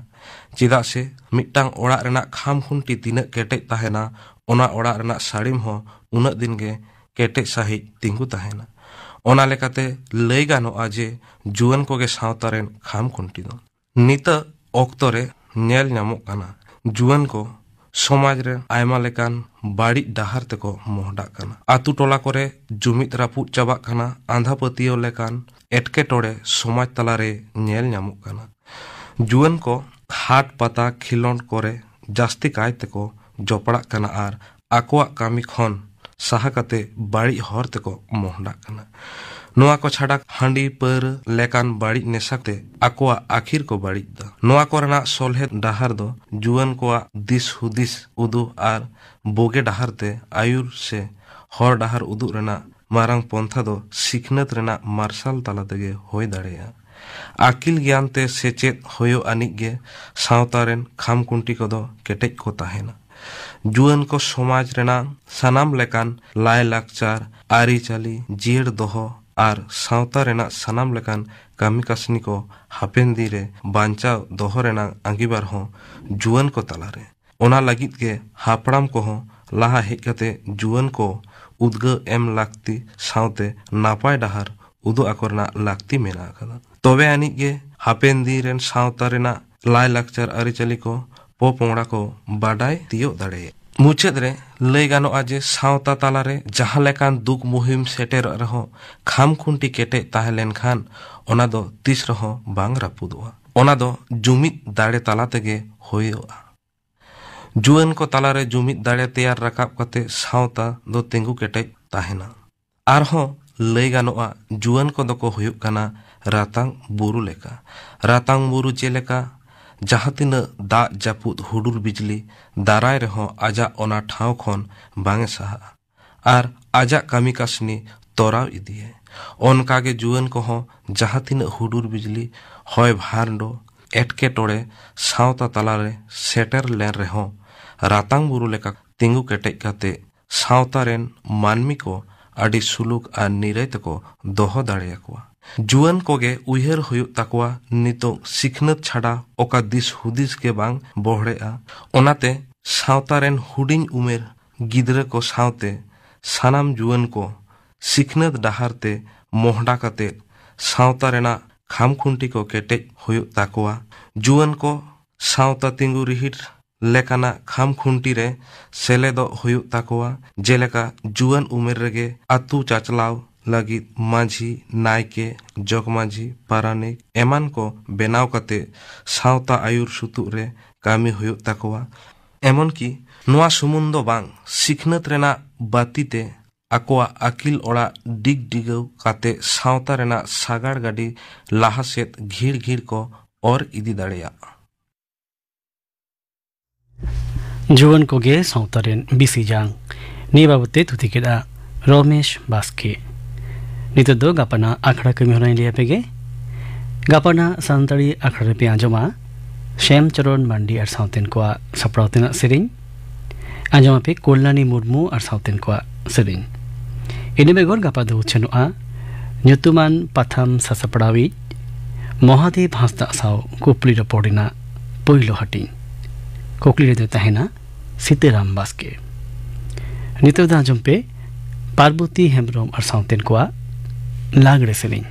ᱪᱮᱫᱟᱜ ᱥᱮ ᱢᱤᱫᱴᱟᱝ ᱚᱲᱟᱜ ᱨᱮᱱᱟᱜ ᱠᱷᱟᱢ ᱠᱷᱩᱱᱴᱤ ᱛᱤᱱᱟᱹᱜ ᱠᱮᱴᱮᱡ ᱛᱟᱦᱮᱱᱟ, ᱚᱱᱟ ᱚᱲᱟᱜ ᱨᱮᱱᱟᱜ ᱥᱟᱹᱲᱤᱢ ᱦᱚᱸ ᱩᱱᱟᱹᱜ ᱫᱤᱱ ᱜᱮ ᱠᱮᱴᱮᱡ ᱥᱟᱹᱦᱤᱡ ᱛᱤᱸᱜᱩ ᱛᱟᱦᱮᱱᱟ᱾ ᱚᱱᱟ ᱞᱮᱠᱟᱛᱮ ᱞᱟᱹᱭ ᱜᱟᱱᱚᱜᱼᱟ ᱡᱮ ᱡᱩᱣᱟᱹᱱ ᱠᱚᱜᱮ ᱥᱟᱶᱛᱟ ᱨᱮᱱ ᱠᱷᱟᱢ ᱠᱷᱩᱱᱴᱤ ᱫᱚ᱾ ᱱᱤᱛᱚᱜ ᱚᱠᱛᱚ ᱨᱮ ᱧᱮᱞ ᱧᱟᱢᱚᱜ ᱠᱟᱱᱟ, ᱡᱩᱣᱟᱹᱱ ᱠᱚ ᱥᱚᱢᱟᱡᱽ ᱨᱮ ᱟᱭᱢᱟ ᱞᱮᱠᱟᱱ ᱵᱟᱹᱲᱤᱡ ᱰᱟᱦᱟᱨ ᱛᱮᱠᱚ ᱢᱚᱦᱰᱟᱜ ᱠᱟᱱᱟ᱾ ᱟᱛᱳ ᱴᱚᱞᱟ ᱠᱚᱨᱮ ᱡᱩᱢᱤᱫ ᱨᱟᱹᱯᱩᱫ ᱪᱟᱵᱟᱜ ᱠᱟᱱᱟ᱾ ᱟᱸᱫᱷᱟ ᱯᱟᱹᱛᱭᱟᱹᱣ ᱞᱮᱠᱟᱱ ᱮᱴᱠᱮᱴᱚᱬᱮ ᱥᱚᱢᱟᱡᱽ ᱛᱟᱞᱟᱨᱮ ᱧᱮᱞ ᱧᱟᱢᱚᱜ ᱠᱟᱱᱟ᱾ ᱡᱩᱣᱟᱹᱱ ᱠᱚ ᱦᱟᱴ ᱯᱟᱛᱟ ᱠᱷᱮᱞᱳᱸᱰ ᱠᱚᱨᱮ ᱡᱟᱹᱥᱛᱤ ᱠᱟᱭ ᱛᱮᱠᱚ ᱡᱚᱯᱲᱟᱜ ᱠᱟᱱᱟ ᱟᱨ ᱟᱠᱚᱣᱟᱜ ᱠᱟᱹᱢᱤ ᱠᱷᱚᱱ ᱥᱟᱦᱟ ᱠᱟᱛᱮ ᱵᱟᱹᱲᱤᱡ ᱦᱚᱨ ᱛᱮᱠᱚ ᱢᱚᱦᱰᱟᱜ ᱠᱟᱱᱟ᱾ ᱱᱚᱣᱟ ᱠᱚ ᱪᱷᱟᱰᱟ ᱦᱟᱺᱰᱤ ᱯᱟᱹᱣᱨᱟᱹ ᱞᱮᱠᱟᱱ ᱵᱟᱹᱲᱤᱡ ᱱᱮᱥᱟ ᱛᱮ ᱟᱠᱚᱣᱟᱜ ᱟᱹᱠᱷᱤᱨ ᱠᱚ ᱵᱟᱹᱲᱤᱡ ᱮᱫᱟ᱾ ᱱᱚᱣᱟ ᱠᱚᱨᱮᱱᱟᱜ ᱥᱚᱞᱦᱮ ᱰᱟᱦᱟᱨ ᱫᱚ ᱡᱩᱣᱟᱹᱱ ᱠᱚᱣᱟᱜ ᱫᱤᱥ ᱦᱩᱫᱤᱥ ᱩᱫᱩᱜ ᱟᱨ ᱵᱩᱜᱤ ᱰᱟᱦᱟᱨ ᱛᱮ ᱟᱹᱭᱩᱨ ᱥᱮ ᱦᱚᱨ ᱰᱟᱦᱟᱨ ᱩᱫᱩᱜ ᱨᱮᱱᱟᱜ ᱢᱟᱨᱟᱝ ᱯᱚᱱᱛᱷᱟ ᱫᱚ ᱥᱤᱠᱷᱱᱟᱹᱛ ᱨᱮᱱᱟᱜ ᱢᱟᱨᱥᱟᱞ ᱛᱟᱞᱟ ᱛᱮᱜᱮ ᱦᱩᱭ ᱫᱟᱲᱮᱭᱟᱜᱼᱟ᱾ ᱟᱹᱠᱤᱞ ᱜᱮᱭᱟᱱ ᱛᱮ ᱥᱮᱪᱮᱫ ᱦᱩᱭᱩᱜ ᱟᱹᱱᱤᱡ ᱜᱮ ᱥᱟᱶᱛᱟ ᱨᱮᱱ ᱠᱷᱟᱢ ᱠᱷᱩᱱᱴᱤ ᱠᱚᱫᱚ ᱠᱮᱴᱮᱡ ᱠᱚ ᱛᱟᱦᱮᱱᱟ᱾ ᱡᱩᱣᱟᱹᱱ ᱠᱚ ᱥᱚᱢᱟᱡᱽ ᱨᱮᱱᱟᱜ ᱥᱟᱱᱟᱢ ᱞᱮᱠᱟᱱ ᱞᱟᱭᱼᱞᱟᱠᱪᱟᱨ, ᱟᱹᱨᱤᱪᱟᱹᱞᱤ ᱡᱤᱭᱟᱹᱲ ᱫᱚᱦᱚ ᱟᱨ ᱥᱟᱶᱛᱟ ᱨᱮᱱᱟᱜ ᱥᱟᱱᱟᱢ ᱞᱮᱠᱟᱱ ᱠᱟᱹᱢᱤ ᱠᱟᱹᱥᱱᱤ ᱠᱚ ᱦᱟᱯᱮᱱ ᱫᱤᱱ ᱨᱮ ᱵᱟᱧᱪᱟᱣ ᱫᱚᱦᱚ ᱨᱮᱱᱟᱜ ᱟᱸᱜᱤᱵᱷᱟᱨ ᱦᱚᱸ ᱡᱩᱣᱟᱹᱱ ᱠᱚ ᱛᱟᱞᱟᱨᱮ᱾ ᱚᱱᱟ ᱞᱟᱹᱜᱤᱫ ᱜᱮ ᱦᱟᱯᱲᱟᱢ ᱠᱚᱦᱚᱸ ᱞᱟᱦᱟ ᱦᱮᱡ ᱠᱟᱛᱮ ᱡᱩᱣᱟᱹᱱ ᱠᱚ ᱩᱫᱽᱜᱟᱹᱣ ᱮᱢ ᱞᱟᱹᱠᱛᱤ ᱥᱟᱶᱛᱮ ᱱᱟᱯᱟᱭ ᱰᱟᱦᱟᱨ ᱩᱫᱩᱜ ᱟᱠᱚ ᱨᱮᱱᱟᱜ ᱞᱟᱹᱠᱛᱤ ᱢᱮᱱᱟᱜ ᱟᱠᱟᱫᱟ᱾ ᱛᱚᱵᱮ ᱟᱹᱱᱤᱡ ᱜᱮ ᱦᱟᱯᱮᱱ ᱫᱤᱱ ᱨᱮᱱ ᱥᱟᱶᱛᱟ ᱨᱮᱱᱟᱜ ᱞᱟᱭᱼᱞᱟᱠᱪᱟᱨ ᱟᱹᱨᱤᱪᱟᱹᱞᱤ ᱠᱚ ᱯᱚᱯᱚᱝᱲᱟ ᱠᱚ ᱵᱟᱰᱟᱭ ᱛᱤᱭᱳᱜ ᱫᱟᱲᱮᱭᱟᱜᱼᱟ᱾ ᱢᱩᱪᱟᱹᱫ ᱨᱮ ᱞᱟᱹᱭ ᱜᱟᱱᱚᱜᱼᱟ ᱡᱮ ᱥᱟᱶᱛᱟ ᱛᱟᱞᱟᱨᱮ ᱡᱟᱦᱟᱸ ᱞᱮᱠᱟᱱ ᱫᱩᱠ ᱢᱩᱦᱤᱢ ᱥᱮᱴᱮᱨᱚᱜ ᱨᱮᱦᱚᱸ ᱠᱷᱟᱢ ᱠᱷᱩᱱᱴᱤ ᱠᱮᱴᱮᱡ ᱛᱟᱦᱮᱸ ᱞᱮᱱᱠᱷᱟᱱ ᱚᱱᱟ ᱫᱚ ᱛᱤᱥ ᱨᱮᱦᱚᱸ ᱵᱟᱝ ᱨᱟᱹᱯᱩᱫᱚᱜᱼᱟ᱾ ᱚᱱᱟ ᱫᱚ ᱡᱩᱢᱤᱫ ᱫᱟᱲᱮ ᱛᱟᱞᱟ ᱛᱮᱜᱮ ᱦᱩᱭᱩᱜᱼᱟ᱾ ᱡᱩᱣᱟᱹᱱ ᱠᱚ ᱛᱟᱞᱟᱨᱮ ᱡᱩᱢᱤᱫ ᱫᱟᱲᱮ ᱛᱮᱭᱟᱨ ᱨᱟᱠᱟᱵ ᱠᱟᱛᱮ ᱥᱟᱶᱛᱟ ᱫᱚ ᱛᱤᱸᱜᱩ ᱠᱮᱴᱮᱡ ᱛᱟᱦᱮᱱᱟ᱾ ᱟᱨᱦᱚᱸ ᱞᱟᱹᱭ ᱜᱟᱱᱚᱜᱼᱟ, ᱡᱩᱣᱟᱹᱱ ᱠᱚᱫᱚ ᱠᱚ ᱦᱩᱭᱩᱜ ᱠᱟᱱᱟ ᱨᱟᱛᱟᱝ ᱵᱩᱨᱩ ᱞᱮᱠᱟ᱾ ᱨᱟᱛᱟᱝ ᱵᱩᱨᱩ ᱪᱮᱫ ᱞᱮᱠᱟ? ᱡᱟᱦᱟᱸ ᱛᱤᱱᱟᱹᱜ ᱫᱟᱜ ᱡᱟᱹᱯᱩᱫ ᱦᱩᱰᱩᱨ ᱵᱤᱡᱽᱞᱤ ᱫᱟᱨᱟᱭ ᱨᱮᱦᱚᱸ ᱟᱡᱟᱜ ᱚᱱᱟ ᱴᱷᱟᱶ ᱠᱷᱚᱱ ᱵᱟᱝ ᱮ ᱥᱟᱦᱟᱜᱼᱟ ᱟᱨ ᱟᱡᱟᱜ ᱠᱟᱹᱢᱤ ᱠᱟᱹᱥᱱᱤ ᱛᱚᱨᱟᱣ ᱤᱫᱤᱭᱟᱭ᱾ ᱚᱱᱠᱟᱜᱮ ᱡᱩᱣᱟᱹᱱ ᱠᱚᱦᱚᱸ ᱡᱟᱦᱟᱸ ᱛᱤᱱᱟᱹᱜ ᱦᱩᱰᱩᱨ ᱵᱤᱡᱽᱞᱤ, ᱦᱚᱭ ᱵᱷᱟᱨᱰᱚ, ᱮᱴᱠᱮᱴᱚᱬᱮ ᱥᱟᱶᱛᱟ ᱛᱟᱞᱟᱨᱮ ᱥᱮᱴᱮᱨ ᱞᱮᱱ ᱨᱮᱦᱚᱸ ᱨᱟᱛᱟᱝ ᱵᱩᱨᱩ ᱞᱮᱠᱟ ᱛᱤᱸᱜᱩ ᱠᱮᱴᱮᱡ ᱠᱟᱛᱮ ᱥᱟᱶᱛᱟ ᱨᱮᱱ ᱢᱟᱹᱱᱢᱤ ᱠᱚ ᱟᱹᱰᱤ ᱥᱩᱞᱩᱠ ᱟᱨ ᱱᱤᱨᱟᱹᱭ ᱛᱮᱠᱚ ᱫᱚᱦᱚ ᱫᱟᱲᱮᱭᱟᱠᱚᱣᱟ᱾ ᱡᱩᱣᱟᱹᱱ ᱠᱚᱜᱮ ᱩᱭᱦᱟᱹᱨ ᱦᱩᱭᱩᱜ ᱛᱟᱠᱚᱣᱟ, ᱱᱤᱛᱚᱜ ᱥᱤᱠᱷᱱᱟᱹᱛ ᱪᱷᱟᱰᱟ ᱚᱠᱟ ᱫᱤᱥ ᱦᱩᱫᱤᱥ ᱜᱮ ᱵᱟᱝ ᱵᱚᱦᱲᱮᱜᱼᱟ᱾ ᱚᱱᱟᱛᱮ ᱥᱟᱶᱛᱟ ᱨᱮᱱ ᱦᱩᱰᱤᱧ ᱩᱢᱮᱨ ᱜᱤᱫᱽᱨᱟᱹ ᱠᱚ ᱥᱟᱶᱛᱮ ᱥᱟᱱᱟᱢ ᱡᱩᱣᱟᱹᱱ ᱠᱚ ᱥᱤᱠᱷᱱᱟᱹᱛ ᱰᱟᱦᱟᱨ ᱛᱮ ᱢᱚᱦᱰᱟ ᱠᱟᱛᱮ ᱥᱟᱶᱛᱟ ᱨᱮᱱᱟᱜ ᱠᱷᱟᱢ ᱠᱷᱩᱱᱴᱤ ᱠᱚ ᱠᱮᱴᱮᱡ ᱦᱩᱭᱩᱜ ᱛᱟᱠᱚᱣᱟ᱾ ᱡᱩᱣᱟᱹᱱ ᱠᱚ ᱥᱟᱶᱛᱟ ᱛᱤᱸᱜᱩ ᱨᱤᱦᱤᱴ ᱞᱮᱠᱟᱱᱟᱜ ᱠᱷᱟᱢ ᱠᱷᱩᱱᱴᱤ ᱨᱮ ᱥᱮᱞᱮᱫᱚᱜ ᱦᱩᱭᱩᱜ ᱛᱟᱠᱚᱣᱟ, ᱡᱮᱞᱮᱠᱟ ᱡᱩᱣᱟᱹᱱ ᱩᱢᱮᱨ ᱨᱮᱜᱮ ᱟᱹᱛᱩ ᱪᱟᱪᱞᱟᱣ ᱞᱟᱹᱜᱤᱫ ᱢᱟᱹᱡᱷᱤ, ᱱᱟᱭᱠᱮ, ᱡᱚᱜᱽᱢᱟᱹᱡᱷᱤ, ᱯᱟᱨᱟᱱᱤᱠ ᱮᱢᱟᱱ ᱠᱚ ᱵᱮᱱᱟᱣ ᱠᱟᱛᱮ ᱥᱟᱶᱛᱟ ᱟᱹᱭᱩᱨ ᱥᱩᱛᱩᱜ ᱨᱮ ᱠᱟᱹᱢᱤ ᱦᱩᱭᱩᱜ ᱛᱟᱠᱚᱣᱟ᱾ ᱮᱢᱚᱱᱠᱤ ᱱᱚᱣᱟ ᱥᱩᱢᱩᱝ ᱫᱚ ᱵᱟᱝ, ᱥᱤᱠᱷᱱᱟᱹᱛ ᱨᱮᱱᱟᱜ ᱵᱟᱹᱛᱤ ᱛᱮ ᱟᱠᱚᱣᱟᱜ ᱟᱹᱠᱤᱞ ᱚᱲᱟᱜ ᱰᱤᱜᱽ ᱰᱤᱜᱟᱹᱣ ᱠᱟᱛᱮ ᱥᱟᱶᱛᱟ ᱨᱮᱱᱟᱜ ᱥᱟᱜᱟᱲ ᱜᱟᱹᱰᱤ ᱞᱟᱦᱟ ᱥᱮᱫ ᱜᱷᱤᱲ ᱜᱷᱤᱲ ᱠᱚ ᱚᱨ ᱤᱫᱤ ᱫᱟᱲᱮᱭᱟᱜᱼᱟ᱾ ᱡᱩᱣᱟᱹᱱ ᱠᱚᱜᱮ ᱥᱟᱶᱛᱟ ᱨᱮᱱ ᱵᱤᱥᱤ ᱡᱟᱝ, ᱱᱤᱭᱟᱹ ᱵᱟᱵᱚᱛ ᱛᱮ ᱛᱷᱩᱛᱤ ᱠᱮᱫᱼᱟ ᱨᱚᱢᱮᱥ ᱵᱟᱥᱠᱮ᱾ ᱱᱤᱛᱚᱜ ᱫᱚ ᱜᱟᱯᱟᱱᱟᱜ ᱟᱠᱷᱲᱟ ᱠᱟᱹᱢᱤ ᱦᱚᱨᱟᱧ ᱞᱟᱹᱭ ᱟᱯᱮ ᱜᱮ᱾ ᱜᱟᱯᱟᱱᱟᱜ ᱥᱟᱱᱛᱟᱲᱤ ᱟᱠᱷᱲᱟ ᱨᱮᱯᱮ ᱟᱸᱡᱚᱢᱟ ᱥᱮᱢ ᱪᱚᱨᱚᱱ ᱢᱟᱱᱰᱤ ᱟᱨ ᱥᱟᱶᱛᱮᱱ ᱠᱚᱣᱟᱜ ᱥᱟᱯᱲᱟᱣ ᱛᱮᱱᱟᱜ ᱥᱮᱨᱮᱧ᱾ ᱟᱸᱡᱚᱢ ᱟᱯᱮ ᱠᱚᱞᱭᱟᱱᱤ ᱢᱩᱨᱢᱩ ᱟᱨ ᱥᱟᱶᱛᱮᱱ ᱠᱚᱣᱟᱜ ᱥᱮᱨᱮᱧ᱾ ᱤᱱᱟᱹ ᱵᱮᱜᱚᱨ ᱜᱟᱯᱟ ᱫᱚ ᱩᱪᱷᱟᱹᱱᱚᱜᱼᱟ ᱧᱩᱛᱩᱢᱟᱱ ᱯᱟᱛᱷᱟᱢ ᱥᱟᱥᱟᱯᱲᱟᱣᱤᱡ ᱢᱚᱦᱟᱫᱮᱵ ᱦᱟᱸᱥᱫᱟᱜ ᱥᱟᱶ ᱠᱩᱯᱞᱤ ᱨᱚᱯᱚᱲ ᱨᱮᱱᱟᱜ ᱯᱳᱭᱞᱳ ᱦᱟᱹᱴᱤᱧ᱾ ᱠᱩᱠᱞᱤ ᱨᱮᱫᱚ ᱛᱟᱦᱮᱱᱟ ᱥᱤᱛᱟᱹᱨᱟᱢ ᱵᱟᱥᱠᱮ᱾ ᱱᱤᱛᱚᱜ ᱫᱚ ᱟᱸᱡᱚᱢ ᱯᱮ ᱯᱟᱨᱵᱚᱛᱤ ᱦᱮᱢᱵᱨᱚᱢ ᱟᱨ ᱥᱟᱶᱛᱮᱱ ᱠᱚᱣᱟᱜ ᱞᱟᱜᱽᱲᱮ ᱥᱮᱨᱮᱧ᱾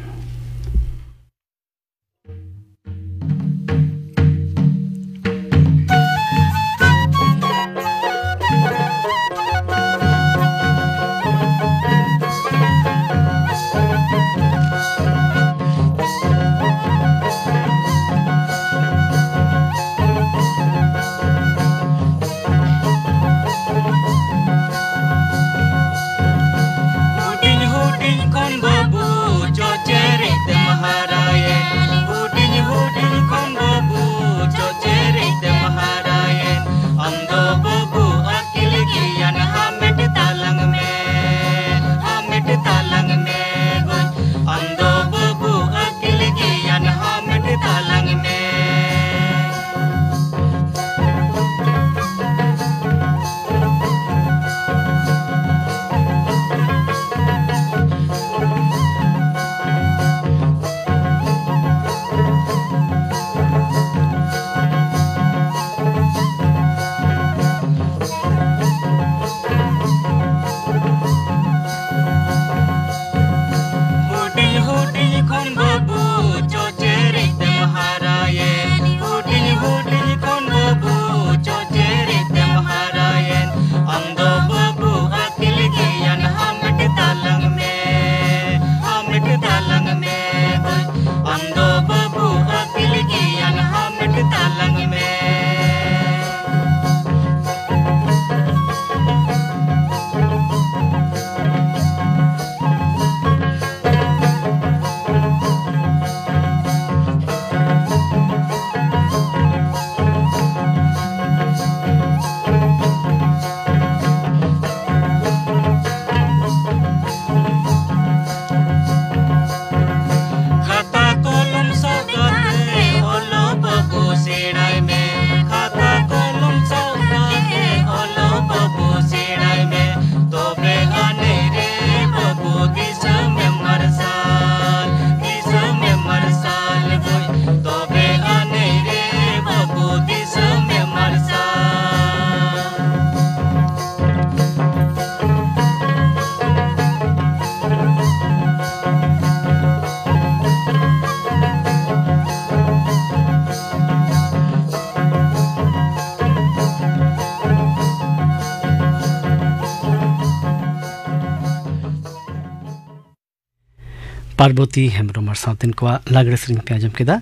ᱯᱟᱨᱵᱚᱛᱤ ᱦᱮᱢᱵᱽᱨᱚᱢ ᱟᱨ ᱥᱟᱶᱛᱮᱱ ᱠᱚᱣᱟᱜ ᱞᱟᱜᱽᱲᱮ ᱥᱮᱨᱮᱧ ᱯᱮ ᱟᱸᱡᱚᱢ ᱠᱮᱫᱟ᱾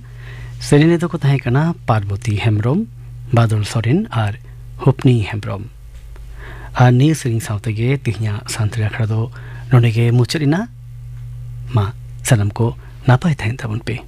ᱥᱮᱨᱮᱧ ᱨᱮᱫᱚ ᱠᱚ ᱛᱟᱦᱮᱸ ᱠᱟᱱᱟ ᱯᱟᱨᱵᱚᱛᱤ ᱦᱮᱢᱵᱽᱨᱚᱢ, ᱵᱟᱫᱚᱞ ᱥᱚᱨᱮᱱ ᱟᱨ ᱦᱩᱯᱱᱤ ᱦᱮᱢᱵᱽᱨᱚᱢ᱾ ᱟᱨ ᱱᱤᱭᱟᱹ ᱥᱮᱨᱮᱧ ᱥᱟᱶ ᱛᱮᱜᱮ ᱛᱮᱦᱮᱧᱟᱜ ᱥᱟᱱᱛᱟᱲᱤ ᱟᱠᱷᱲᱟ ᱫᱚ ᱱᱚᱰᱮ ᱜᱮ ᱢᱩᱪᱟᱹᱫ ᱮᱱᱟ᱾ ᱢᱟ, ᱥᱟᱱᱟᱢ ᱠᱚ ᱱᱟᱯᱟᱭ ᱛᱟᱦᱮᱱ ᱛᱟᱵᱚᱱ ᱯᱮ᱾